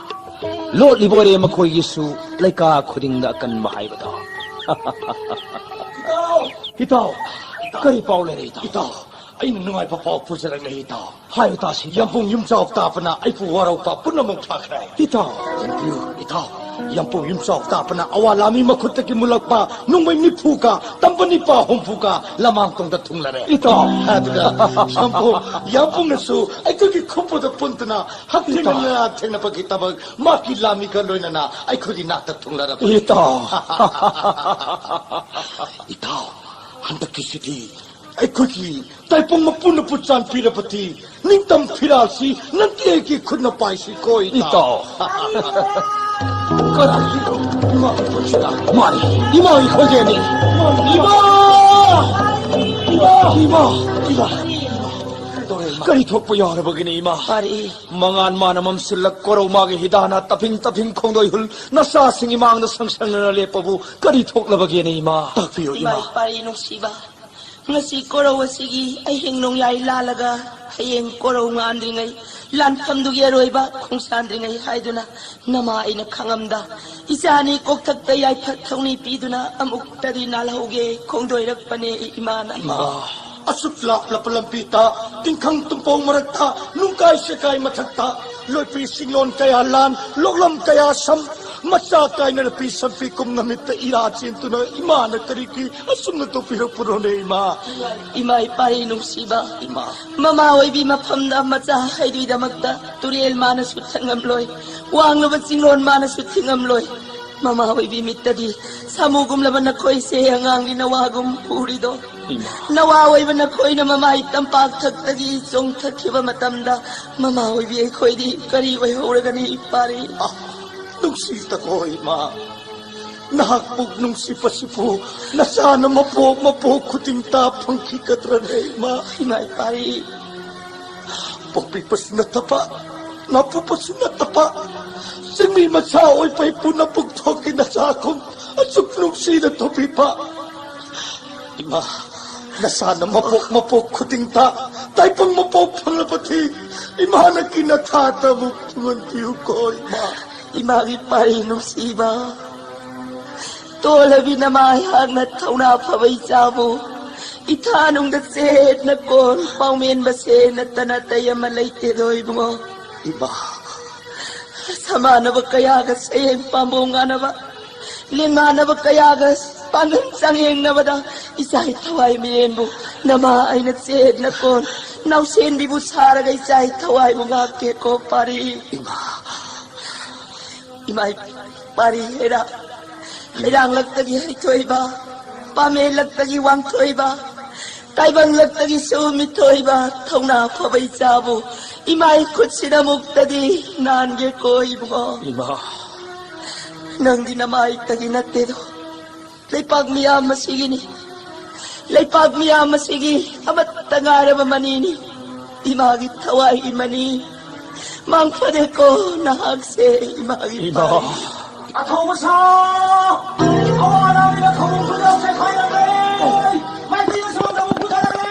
ꯂꯣꯠꯂꯤꯕ ꯑꯣꯏꯔꯦ ꯃꯈꯣꯏꯒꯤꯁꯨ ꯂꯩꯀꯥ ꯈꯨꯗꯤꯡꯗ ꯑꯀꯟꯕ ꯍꯥꯏꯕꯗꯣ꯫ ꯏꯇꯥꯎ! ꯏꯇꯥꯎ! ꯀꯔꯤ ꯄꯥꯎ ꯂꯩꯔꯦ, ꯏꯇꯥꯎ? ꯏꯇꯥꯎ, ꯑꯩꯅ ꯅꯨꯡꯉꯥꯏꯕ ꯄꯥꯎ ꯄꯨꯖꯔꯛꯂꯦ, ꯏꯇꯥꯎ꯫ ꯍꯥꯏꯌꯨ ꯇꯥꯁꯤ꯫ ꯌꯥꯝꯕꯨꯡ ꯌꯨꯝꯖꯥꯎ ꯇꯥꯕꯅ ꯑꯩꯕꯨ ꯋꯥꯔꯧꯕ ꯄꯨꯝꯅꯃꯛ ꯐꯈ꯭ꯔꯦ꯫ ꯏꯇꯥꯎ꯫ ꯌꯦꯡꯕꯤꯌꯨ, ꯏꯇꯥꯎ꯫ ꯌꯥꯝꯕꯨꯡ ꯌꯨꯝꯖꯥꯎ ꯇꯥꯕꯅ ꯑꯋꯥ ꯂꯥꯃꯤ ꯃꯈꯨꯠꯇꯒꯤ ꯃꯨꯜꯂꯛꯄ ꯅꯣꯡꯃꯩ ꯅꯤꯐꯨꯒ ꯇꯝꯕ ꯅꯤꯄꯥ ꯍꯨꯝꯐꯨꯒ ꯂꯃꯥꯡ ꯇꯨꯡꯗ ꯊꯨꯡꯂꯔꯦ꯫ ꯏꯇꯥꯎ꯫ ꯑꯗꯨꯒ ꯌꯥꯝꯕꯨꯡ, ꯌꯥꯝꯕꯨꯡꯅꯁꯨ ꯑꯩꯈꯣꯏꯒꯤ ꯈꯨꯝꯕꯗ ꯄꯨꯟꯗꯨꯅ ꯍꯛꯊꯦꯡꯅꯅ ꯏꯇꯥꯎ꯫ ꯊꯦꯡꯅꯕꯒꯤꯗꯃꯛ ꯃꯍꯥꯛꯀꯤ ꯂꯥꯃꯤꯒ ꯂꯣꯏꯅꯅ ꯑꯩꯈꯣꯏꯒꯤ ꯅꯥꯛꯇ ꯊꯨꯡꯂꯔꯕꯅꯤ꯫ ꯏꯇꯥꯎ꯫ ꯏꯇꯥꯎ, ꯍꯟꯗꯛꯀꯤꯁꯤꯗꯤ ꯑꯩꯈꯣꯏꯒꯤ ꯇꯥꯏꯄꯪ ꯃꯄꯨꯅ ꯄꯨꯠꯆꯥꯟ ꯄꯤꯔꯕꯗꯤ ꯅꯤꯡꯇꯝ ꯐꯤꯔꯥꯜꯁꯤ ꯅꯪꯗꯤ ꯑꯩꯒꯤ ꯈꯨꯠꯅ ꯄꯥꯏꯁꯤꯀꯣ, ꯏꯇꯥꯎ꯫ ꯏꯇꯥꯎ꯫ ꯀꯅꯥꯒꯤ? ꯏꯃꯥ ꯈꯣꯟꯖꯦꯜ꯫ ꯃꯥꯅꯤ, ꯏꯃꯥꯒꯤ ꯈꯣꯟꯖꯦꯜꯅꯤ꯫ ꯏꯃꯥ! ꯏꯃꯥ! ꯏꯃꯥ! ꯏꯃꯥ! ꯀꯔꯤ ꯊꯣꯛꯄ ꯌꯥꯎꯔꯕꯒꯤꯅꯤ, ꯏꯃꯥ? ꯄꯥꯔꯤ꯫ ꯃꯉꯥꯟ ꯃꯥꯅ ꯃꯝꯁꯤꯜꯂꯛ, ꯀꯣꯔꯧ ꯃꯥꯒꯤ ꯍꯤꯗꯥꯅ ꯇꯞꯐꯤꯡ ꯇꯞꯐꯤꯡ ꯈꯣꯡꯗꯣꯏ ꯍꯨꯜ, ꯅꯆꯥꯁꯤꯡ ꯏꯃꯥꯡꯗ ꯁꯪꯁꯪꯅꯅ ꯂꯦꯞꯄꯕꯨ ꯀꯔꯤ ꯊꯣꯛꯂꯕꯒꯦꯅꯦ, ꯏꯃꯥ? ꯇꯥꯛꯄꯤꯌꯨ, ꯏꯃꯥ꯫ ꯏꯃꯥ ꯏꯄꯥꯔꯤ ꯅꯨꯡꯁꯤꯕ, ꯉꯁꯤ ꯀꯣꯔꯧ ꯑꯁꯤꯒꯤ ꯑꯍꯤꯡ ꯅꯣꯡꯌꯥꯏ ꯂꯥꯜꯂꯒ ꯍꯌꯦꯡ ꯀꯣꯔꯧ ꯉꯥꯟꯗ꯭ꯔꯤꯉꯩ ꯂꯥꯟꯐꯝꯗꯨꯒꯤ ꯑꯔꯣꯏꯕ ꯈꯣꯡꯁꯥꯟꯗ꯭ꯔꯤꯉꯩ ꯍꯥꯏꯗꯨꯅ ꯅꯃꯥ ꯑꯩꯅ ꯈꯪꯉꯝꯗ ꯏꯆꯥꯅꯤ ꯀꯣꯛꯊꯛꯇ ꯌꯥꯏꯐ ꯊꯧꯅꯤ ꯄꯤꯗꯨꯅ ꯑꯃꯨꯛꯇꯗꯤ ꯅꯥꯜꯍꯧꯒꯦ ꯈꯣꯡꯗꯣꯏꯔꯛꯄꯅꯦ ꯏꯃꯥꯅ꯫ ꯏꯃꯥ, ꯑꯁꯨꯛ ꯂꯥꯞꯂꯕ ꯂꯝꯕꯤꯗ, ꯇꯤꯡꯈꯪ ꯇꯨꯝꯄꯧ ꯃꯔꯛꯇ, ꯅꯨꯡꯀꯥꯏ ꯁꯦꯀꯥꯏ ꯃꯊꯛꯇ, ꯂꯣꯏꯄꯤ ꯁꯤꯡꯂꯣꯟ ꯀꯌꯥ ꯂꯥꯟ, ꯂꯣꯛꯂꯝ ꯀꯌꯥ ꯁꯝ, ꯃꯆꯥ ꯀꯥꯏꯅ ꯅꯨꯄꯤ ꯁꯝꯄꯤ ꯀꯨꯝ ꯅꯨꯃꯤꯠꯇ ꯏꯔꯥ ꯆꯦꯟꯗꯨꯅ ꯏꯃꯥꯅ ꯀꯔꯤꯒꯤ ꯑꯁꯨꯝꯅ ꯇꯧꯕꯤꯔꯛꯄꯅꯣꯅꯦ, ꯏꯃꯥ? ꯏꯃꯥ ꯏꯄꯥꯔꯤ ꯅꯨꯡꯁꯤꯕ, ꯏꯃꯥ꯫ ꯃꯃꯥ ꯑꯣꯏꯕꯤ ꯃꯐꯝꯗ ꯃꯆꯥ ꯍꯩꯗꯨꯏꯗꯃꯛꯇ ꯇꯨꯔꯦꯜ ꯃꯥꯅꯁꯨ ꯊꯛꯉꯝꯂꯣꯏ, ꯋꯥꯡꯂꯕ ꯆꯤꯡꯂꯣꯟ ꯃꯥꯅꯁꯨ ꯊꯤꯡꯉꯝꯂꯣꯏ꯫ ꯃꯃꯥ ꯑꯣꯏꯕꯤ ꯃꯤꯠꯇꯗꯤ ꯁꯥꯃꯨꯒꯨꯝꯂꯕ ꯅꯈꯣꯏꯁꯦ ꯑꯉꯥꯡꯒꯤ ꯅꯋꯥꯒꯨꯝ ꯎꯔꯤꯗꯣ꯫ ꯏꯃꯥ꯫ ꯅꯋꯥ ꯑꯣꯏꯕ ꯅꯈꯣꯏꯅ ꯃꯃꯥꯏ ꯇꯝꯄꯥꯛ ꯊꯛꯇꯒꯤ ꯆꯣꯡꯊꯈꯤꯕ ꯃꯇꯝꯗ ꯃꯃꯥ ꯑꯣꯏꯕꯤ ꯑꯩꯈꯣꯏꯗꯤ ꯀꯔꯤ ꯑꯣꯏꯍꯧꯔꯒꯅꯤ ꯏꯄꯥꯔꯤ? ꯑꯥ, ꯅꯨꯡꯁꯤꯗꯀꯣ ꯏꯃꯥ, ꯅꯍꯥꯛꯄꯨ ꯅꯨꯡꯁꯤꯕꯁꯤꯕꯨ ꯅꯆꯥꯅ ꯃꯄꯣꯛ ꯃꯄꯣꯛ ꯈꯨꯗꯤꯡꯗ ꯐꯪꯈꯤꯒꯗ꯭ꯔꯅꯦ ꯏꯃꯥ? ꯏꯃꯥ ꯏꯄꯥꯔꯤ꯫ ꯄꯣꯛꯄꯤꯕꯁꯨ ꯅꯠꯇꯕ, ꯅꯄꯣꯛꯄꯁꯨ ꯅꯠꯇꯕ, ꯆꯤꯡꯃꯤ ꯃꯆꯥ ꯑꯣꯏꯕ ꯏꯄꯨꯅ ꯄꯨꯛꯊꯣꯛꯀꯤ ꯅꯆꯥꯈꯨꯝ ꯑꯁꯨꯛ ꯅꯨꯡꯁꯤꯅ ꯊꯣꯛꯄꯤꯕ ꯏꯃꯥ, ꯅꯆꯥꯅ ꯃꯄꯣꯛ ꯃꯄꯣꯛ ꯈꯨꯗꯤꯡꯗ ꯇꯥꯏꯕꯪ ꯃꯄꯣꯛ ꯐꯪꯂꯕꯗꯤ ꯏꯃꯥꯅ ꯀꯤꯅ ꯊꯥꯗ ꯑꯃꯨꯛ ꯊꯨꯡꯍꯟꯕꯤꯌꯨꯀꯣ ꯏꯃꯥ꯫ ꯏꯃꯥꯒꯤ ꯄꯥꯔꯤ ꯅꯨꯡꯁꯤꯕ, ꯇꯣꯜꯂꯕꯤ ꯅꯃꯥ ꯑꯩꯍꯥꯛꯅ ꯊꯧꯅꯥ ꯐꯕ ꯏꯆꯥꯕꯨ ꯏꯊꯥꯅꯨꯡꯗ ꯆꯦꯠꯅ ꯀꯣꯟ ꯄꯥꯎꯃꯦꯟꯕꯁꯦ ꯅꯠꯇꯅ ꯑꯇꯩ ꯑꯃ ꯂꯩꯇꯦꯗꯣ ꯏꯕꯨꯡꯉꯣ꯫ ꯏꯃꯥ꯫ ꯁꯃꯥꯟꯅꯕ ꯀꯌꯥꯒ ꯁꯌꯦꯡ ꯄꯥꯝꯕꯣꯡ ꯉꯥꯅꯕ, ꯂꯦꯡꯃꯥꯟꯅꯕ ꯀꯌꯥꯒ ꯄꯥꯡꯒꯜ ꯆꯥꯡꯌꯦꯡꯅꯕꯗ ꯏꯆꯥꯒꯤ ꯊꯋꯥꯏ ꯃꯤꯔꯦꯟꯕꯨ ꯅꯃꯥ ꯑꯩꯅ ꯆꯦꯠꯅ ꯀꯣꯟ ꯅꯥꯎꯁꯦꯟꯕꯤꯕꯨ ꯁꯥꯔꯒ ꯏꯆꯥꯒꯤ ꯊꯋꯥꯏꯕꯨ ꯉꯥꯛꯀꯦꯀꯣ ꯄꯥꯔꯤ꯫ ꯏꯃꯥ꯫ ꯏꯃꯥ ꯄꯥꯔꯤ ꯍꯦꯔꯥ꯫ ꯂꯩꯔꯥꯡꯂꯛꯇꯒꯤ ꯍꯩꯊꯣꯏꯕ, ꯄꯥꯃꯦꯜꯂꯛꯇꯒꯤ ꯋꯥꯡꯊꯣꯏꯕ, ꯇꯥꯏꯕꯪꯂꯛꯇꯒꯤꯁꯨ ꯃꯤꯊꯣꯏꯕ ꯊꯧꯅꯥ ꯐꯕ ꯏꯆꯥꯕꯨ ꯏꯃꯥ ꯏꯈꯨꯠꯁꯤꯗ ꯑꯃꯨꯛꯇꯗꯤ ꯅꯥꯟꯒꯦꯀꯣ ꯏꯕꯨꯡꯉꯣ꯫ ꯏꯃꯥ꯫ ꯅꯪꯗꯤ ꯅꯃꯥꯏꯇꯒꯤ ꯅꯠꯇꯦꯗꯣ, ꯂꯩꯄꯥꯛ ꯃꯤꯌꯥꯝ ꯑꯁꯤꯒꯤꯅꯤ꯫ ꯂꯩꯄꯥꯛ ꯃꯤꯌꯥꯝ ꯑꯁꯤꯒꯤ ꯑꯃꯠꯇ ꯉꯥꯏꯔꯕ ꯃꯅꯤꯅꯤ꯫ ꯏꯃꯥꯒꯤ ꯊꯋꯥꯏꯒꯤ ꯃꯅꯤ꯫ ꯃꯥꯡ ꯐꯔꯦꯀꯣ ꯅꯍꯥꯛꯁꯦ, ꯏꯃꯥꯒꯤ ꯏꯃꯥ꯫ ꯄꯥꯏ꯫ ꯑꯊꯧꯕ ꯁꯥ! ꯑꯋꯥ ꯑꯅꯥꯒꯤ ꯈꯨꯗꯣꯡ ꯆꯦꯈꯥꯏꯔꯝꯂꯦ! ꯃꯥꯏꯀꯩ ꯑꯁꯣꯝꯗ ꯑꯃꯨꯛ ꯄꯨꯊꯔꯛꯂꯦ!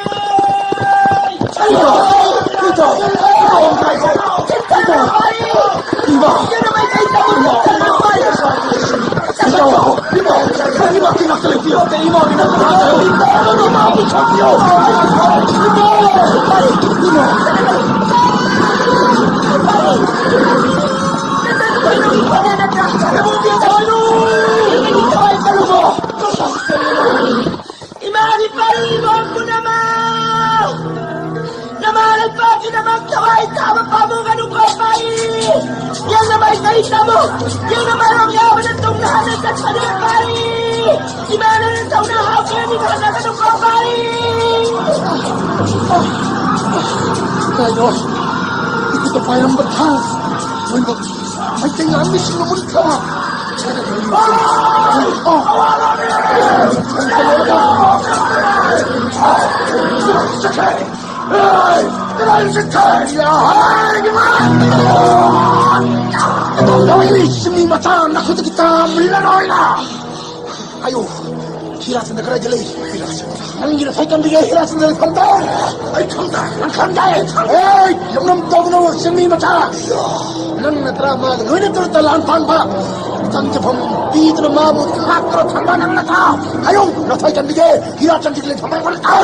ꯏꯃꯥꯒꯤ ꯄꯥꯔꯤ ꯏꯕꯣꯝ ꯄꯨꯝꯅꯃꯛ! ꯅꯃꯥ ꯂꯩꯄꯥꯛꯀꯤꯗꯃꯛ ꯊꯋꯥꯏ ꯊꯥꯕ ꯄꯥꯝꯃꯨꯒꯅꯨꯀꯣ ꯄꯥꯔꯤ! ꯌꯦꯡꯅ ꯃꯥꯏꯀꯩ ꯇꯝꯃꯨ! ꯌꯦꯡꯅ ꯃꯥꯏꯔꯣꯝ ꯌꯥꯎꯕꯗ ꯇꯨꯡꯗ ꯍꯟꯅ ꯆꯠꯄꯗꯨ ꯄꯥꯔꯤ! ꯏꯃꯥꯅ ꯅꯊꯧꯅ ꯍꯥꯞꯀꯦ ꯅꯤꯡꯍꯟꯅꯒꯅꯨꯀꯣ ꯄꯥꯔꯤ! ꯀꯩꯅꯣ? ꯏꯈꯨꯠꯇ ꯄꯥꯏꯔꯝꯕ ꯊꯥꯡ ꯂꯣꯏꯅꯃꯛ ꯃꯩꯇꯩ ꯂꯥꯟꯃꯤꯁꯤꯡꯅ ꯃꯨꯠꯈ꯭ꯔꯕ? ꯃꯤ ꯃꯆꯥ ꯅꯈꯨꯠꯇꯒꯤ ꯇꯥ ꯃꯨꯜꯂꯔꯣꯏꯅ꯫ ꯑꯌꯣ, ꯍꯤꯔꯥꯆꯟꯗ ꯀꯗꯥꯏꯗ ꯂꯩ? ꯍꯤꯔꯥꯆꯟꯗ꯫ ꯅꯪꯒꯤ ꯅꯊꯧ ꯇꯝꯕꯤꯒꯦ, ꯍꯤꯔꯥꯆꯟꯗ ꯈꯪꯗꯦ꯫ ꯑꯩ ꯈꯪꯗꯦ꯫ ꯅꯪ ꯈꯪꯗꯦ꯫ ꯑꯦ, ꯌꯥꯝꯅ ꯇꯧꯒꯅꯨ, ꯆꯤꯡꯃꯤ ꯃꯆꯥ꯫ ꯅꯪ ꯅꯠꯇ꯭ꯔꯥ ꯃꯥꯒ ꯂꯣꯏꯅ ꯇꯧꯔ ꯂꯥꯟ ꯄꯥꯟꯕ? ꯆꯪꯖꯐꯝ ꯄꯤꯗꯨꯅ ꯃꯥꯕꯨ ꯊꯥꯛꯇꯨꯅ ꯊꯝꯕ ꯅꯪ ꯅꯠꯇ꯭ꯔꯥ? ꯑꯌꯣ, ꯅꯊꯧ ꯇꯝꯕꯤꯒꯦ, ꯍꯤꯔꯥꯆꯟꯗꯒꯤ ꯂꯩꯐꯝ ꯂꯩꯕ ꯅꯠꯇꯦ꯫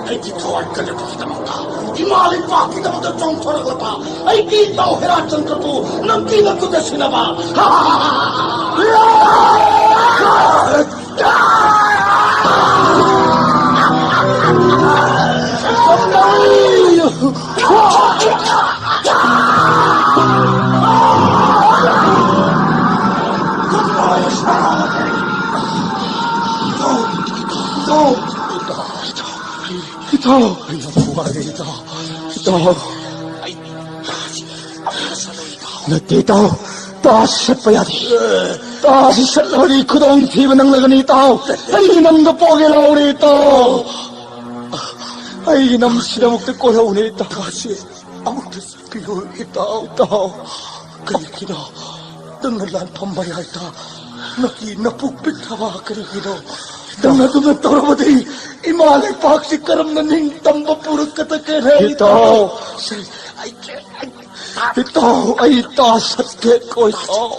ꯑꯩꯒꯤ ꯊꯋꯥꯏ ꯀꯜꯂꯛꯄꯒꯤꯗꯃꯛꯇ, ꯏꯃꯥ ꯂꯩꯄꯥꯛꯀꯤꯗꯃꯛꯇ ꯆꯣꯡꯊꯣꯔꯛꯂꯕ ꯑꯩꯒꯤ ꯏꯇꯥꯎ ꯍꯦꯔꯥꯆꯟꯗ꯭ꯔꯕꯨ ꯅꯪꯒꯤ ꯅꯈꯨꯠꯇ ꯁꯤꯟꯅꯕ꯫ ꯏꯇꯥꯎ! ꯏꯇꯥꯎ! ꯏꯇꯥꯎ! ꯏꯇꯥꯎ! ꯅꯠꯇꯦ, ꯏꯇꯥꯎ! ꯇꯥ ꯆꯠꯄ ꯌꯥꯗꯦ꯫ ꯏꯇꯥꯁꯤ ꯆꯠꯂꯕꯗꯤ ꯈꯨꯗꯣꯡ ꯊꯤꯕ ꯅꯪꯂꯒꯅꯤ ꯏꯇꯥꯎ꯫ ꯑꯩꯒꯤ ꯅꯝꯗ ꯄꯣꯛꯒꯦ ꯂꯥꯎꯔꯦ ꯏꯇꯥꯎ꯫ ꯑꯩꯒꯤ ꯅꯝꯁꯤꯗꯃꯛꯇ ꯀꯣꯜꯍꯧꯅꯦ ꯏꯇꯥꯎ꯫ ꯏꯇꯥꯁꯤ ꯑꯃꯨꯛꯇ ꯆꯠꯄꯤꯌꯨ ꯏꯇꯥꯎ꯫ ꯏꯇꯥꯎ, ꯀꯔꯤꯒꯤꯅꯣ ꯅꯪꯅ ꯂꯥꯟꯐꯝ ꯃꯌꯥꯏꯗ ꯅꯀꯤ ꯅꯄꯨꯛ ꯄꯤꯛꯊꯕ ꯀꯔꯤꯒꯤꯅꯣ? ꯅꯪꯅ ꯑꯗꯨꯝꯅ ꯇꯧꯔꯕꯗꯤ ꯏꯃꯥ ꯂꯩꯄꯥꯛꯁꯤ ꯀꯔꯝꯅ ꯅꯤꯡꯇꯝꯕ ꯄꯨꯔꯛꯀꯗꯒꯦ? ꯏꯇꯥꯎ꯫ ꯏꯇꯥꯎ, ꯑꯩ ꯏꯇꯥꯎ, ꯑꯩ ꯏꯇꯥ ꯁꯠꯀꯦ ꯀꯣ ꯏꯇꯥꯎ꯫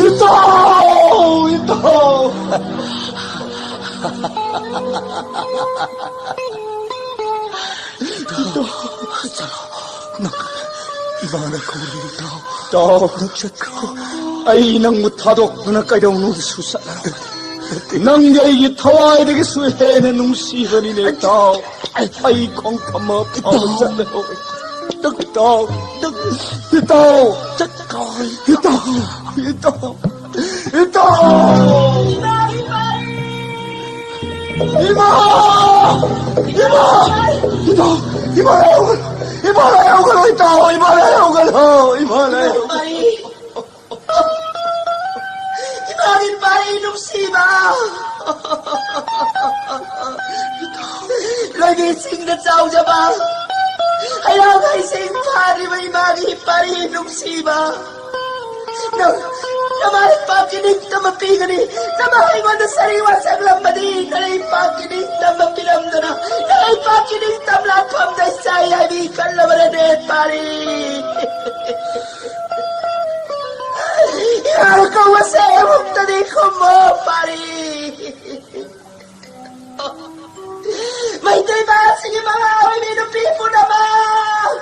ꯏꯇꯥꯎ, ꯏꯇꯥꯎ꯫ ꯏꯇꯥꯎ, ꯆꯠꯂꯣ꯫ ꯅꯪ ꯏꯃꯥꯅ ꯀꯧꯔꯤ ꯏꯇꯥꯎ꯫ ꯏꯇꯥꯎ, ꯅꯪ ꯆꯠꯈ꯭ꯔꯣ꯫ ꯑꯩ ꯅꯪꯕꯨ ꯊꯥꯗꯣꯛꯇꯨꯅ ꯀꯩꯗꯧꯅꯨꯡꯗꯁꯨ ꯆꯠꯂꯔꯣꯏ꯫ ꯅꯪꯗꯤ ꯑꯩꯒꯤ ꯊꯋꯥꯏꯗꯒꯤꯁꯨ ꯍꯦꯟꯅ ꯅꯨꯡꯁꯤꯕꯅꯤꯅꯦ ꯏꯇꯥꯎ꯫ ꯑꯩ ꯈꯣꯡ ꯊꯝꯃ ꯐꯥꯎꯕ ꯆꯠꯂꯔꯣꯏ꯫ ꯏꯇꯥꯎ, ꯏꯇꯥꯎ, ꯏꯇꯥꯎ, ꯏꯇꯥꯎ, ꯏꯇꯥꯎ, ꯏꯇꯥꯎ! ꯏꯃꯥ! ꯏꯃꯥ! ꯏꯃꯥ! ꯏꯇꯥꯎ! ꯏꯃꯥ ꯂꯥꯏ ꯍꯧꯒꯠꯂꯣ! ꯏꯃꯥ ꯂꯥꯏ ꯍꯧꯒꯠꯂꯣ! ꯏꯇꯥꯎ! ꯏꯃꯥ ꯂꯥꯏ ꯍꯧꯒꯠꯂꯣ! ꯏꯃꯥ ꯂꯥꯏ ꯍꯧꯒꯠꯂꯣ! ꯏꯃꯥꯒꯤ ꯄꯥꯔꯤ ꯅꯨꯡꯁꯤꯕ! ꯂꯣꯏꯕꯤꯁꯤꯡꯅ ꯆꯥꯎꯖꯕ! ꯍꯩꯔꯥꯡ ꯍꯩꯁꯤꯡ ꯐꯥꯔꯤꯕ ꯏꯃꯥꯒꯤ ꯄꯥꯔꯤ ꯅꯨꯡꯁꯤꯕ! ꯅꯪ ꯅꯃꯥ ꯂꯩꯄꯥꯛꯀꯤ ꯅꯤꯡꯇꯝꯕ ꯄꯤꯒꯅꯤ꯫ ꯅꯃꯥ ꯑꯩꯉꯣꯟꯗ ꯁꯔꯤ ꯋꯥꯁꯛꯂꯝꯕꯗꯤ ꯅꯂꯩꯄꯥꯛꯀꯤ ꯅꯤꯡꯇꯝꯕ ꯄꯤꯔꯝꯗꯅ ꯅꯂꯩꯄꯥꯛꯀꯤ ꯅꯤꯡꯇꯝ ꯂꯥꯟꯐꯝꯗ ꯆꯥꯏ ꯍꯥꯏꯕꯤ ꯈꯜꯂꯕꯅꯅꯦ ꯄꯥꯔꯤ꯫ ꯏꯃꯥꯅ ꯀꯧꯕꯁꯦ ꯑꯃꯨꯛꯇꯗꯤ ꯈꯨꯝꯃꯣ ꯄꯥꯔꯤ꯫ ꯃꯩꯇꯩ ꯃꯆꯥꯁꯤꯡꯒꯤ ꯃꯃꯥ ꯑꯣꯏꯕꯤ ꯅꯨꯄꯤ ꯄꯨꯝꯅꯃꯛ!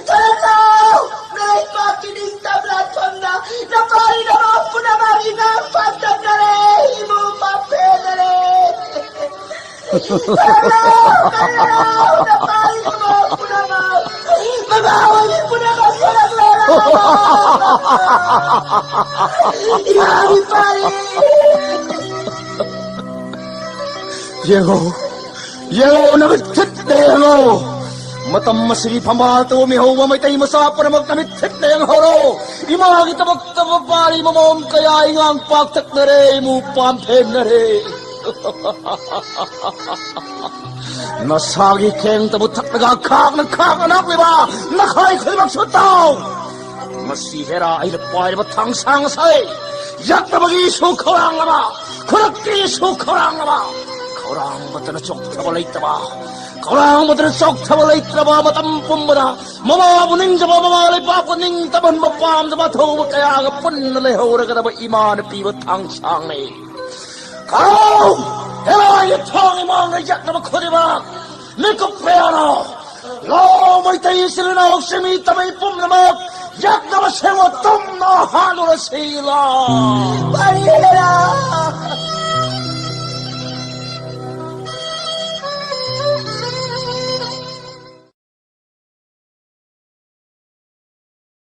ꯊꯣꯔꯛꯂꯣ! ꯅꯂꯩꯄꯥꯛꯀꯤ ꯅꯤꯡꯇꯝ ꯂꯥꯟꯐꯝꯗ ꯅꯄꯥꯔꯤ ꯅꯃꯥ ꯄꯨꯝꯅꯃꯛ ꯏꯉꯥ ꯄꯥꯟꯇꯝꯅꯔꯦ! ꯏꯃꯨ ꯄꯥꯟꯄꯦꯟꯅꯔꯦ! ꯊꯣꯔꯛꯂꯣ! ꯀꯔꯤꯅꯣ? ꯅꯄꯥꯔꯤ ꯅꯃꯥ ꯄꯨꯝꯅꯃꯛ! ꯃꯃꯥ ꯑꯣꯏꯕꯤ ꯄꯨꯝꯅꯃꯛ ꯊꯣꯔꯛꯂꯣ! ꯏꯃꯥꯒꯤ ꯄꯥꯔꯤ! ꯌꯦꯡꯉꯣ, ꯌꯦꯡꯉꯣ, ꯅꯃꯤꯠ ꯊꯤꯠꯅ ꯌꯦꯡꯉꯣ꯫ ꯃꯇꯝ ꯑꯁꯤꯒꯤ ꯐꯝꯕꯥꯜ ꯇꯧꯃꯤꯍꯧꯕ ꯃꯩꯇꯩ ꯃꯆꯥ ꯄꯨꯝꯅꯃꯛ ꯅꯃꯤꯠ ꯊꯤꯠꯅ ꯌꯦꯡꯍꯧꯔꯣ꯫ ꯏꯃꯥꯒꯤꯗꯃꯛꯇ ꯃꯄꯥꯔꯤ ꯃꯃꯣꯝ ꯀꯌꯥ ꯏꯉꯥꯡ ꯄꯥꯛꯊꯛꯅꯔꯦ, ꯏꯃꯨ ꯄꯥꯝꯐꯦꯟꯅꯔꯦ꯫ ꯅꯁꯥꯒꯤ ꯈꯦꯡꯇꯕꯨ ꯊꯛꯂꯒ ꯈꯥꯛꯅ ꯈꯥꯛꯅ ꯅꯥꯛꯂꯤꯕ ꯅꯈꯥꯏ ꯈꯨꯗꯤꯡꯃꯛꯁꯨ ꯇꯥꯎ꯫ ꯃꯁꯤ ꯍꯦꯔꯥ ꯑꯩꯅ ꯄꯥꯏꯔꯤꯕ ꯊꯥꯡꯁꯥꯡ ꯑꯁꯦ ꯌꯥꯛꯅꯕꯒꯤꯁꯨ ꯈꯧꯔꯥꯡꯂꯕ, ꯈꯨꯔꯛꯀꯤꯁꯨ ꯈꯧꯔꯥꯡꯂꯕ, ꯈꯧꯔꯥꯡꯕꯗꯅ ꯆꯣꯛꯊꯕ ꯂꯩꯇꯕ, ꯈꯧꯔꯥꯡꯕꯗꯅ ꯆꯣꯛꯊꯕ ꯂꯩꯇ꯭ꯔꯕ ꯃꯇꯝ ꯄꯨꯝꯕꯗ ꯃꯃꯥꯕꯨ ꯅꯤꯡꯖꯕ, ꯃꯃꯥ ꯂꯩꯄꯥꯛꯄꯨ ꯅꯤꯡꯇꯝꯍꯟꯕ ꯄꯥꯝꯖꯕ ꯊꯧꯕ ꯀꯌꯥꯒ ꯄꯨꯟꯅ ꯂꯩꯍꯧꯔꯒꯗꯕ ꯏꯃꯥꯅ ꯄꯤꯕ ꯊꯥꯡꯁꯥꯡꯅꯤ꯫ ꯀꯥꯎ! ꯍꯦꯔꯥꯒꯤ ꯊꯥꯡ ꯏꯃꯥꯡꯗ ꯌꯥꯛꯅꯕ ꯈꯨꯗꯤꯡꯃꯛ ꯃꯤꯀꯨꯞ ꯀꯌꯥꯅ ꯂꯥꯎ ꯃꯩꯇꯩ ꯏꯆꯤꯜ ꯏꯅꯥꯎ ꯁꯤꯃꯤ ꯇꯃꯩ ꯄꯨꯝꯅꯃꯛ ꯌꯥꯛꯅꯕ ꯁꯦꯡꯉꯣ ꯇꯨꯝꯅ ꯍꯥꯠꯂꯨꯔꯁꯤ ꯂꯥꯎ꯫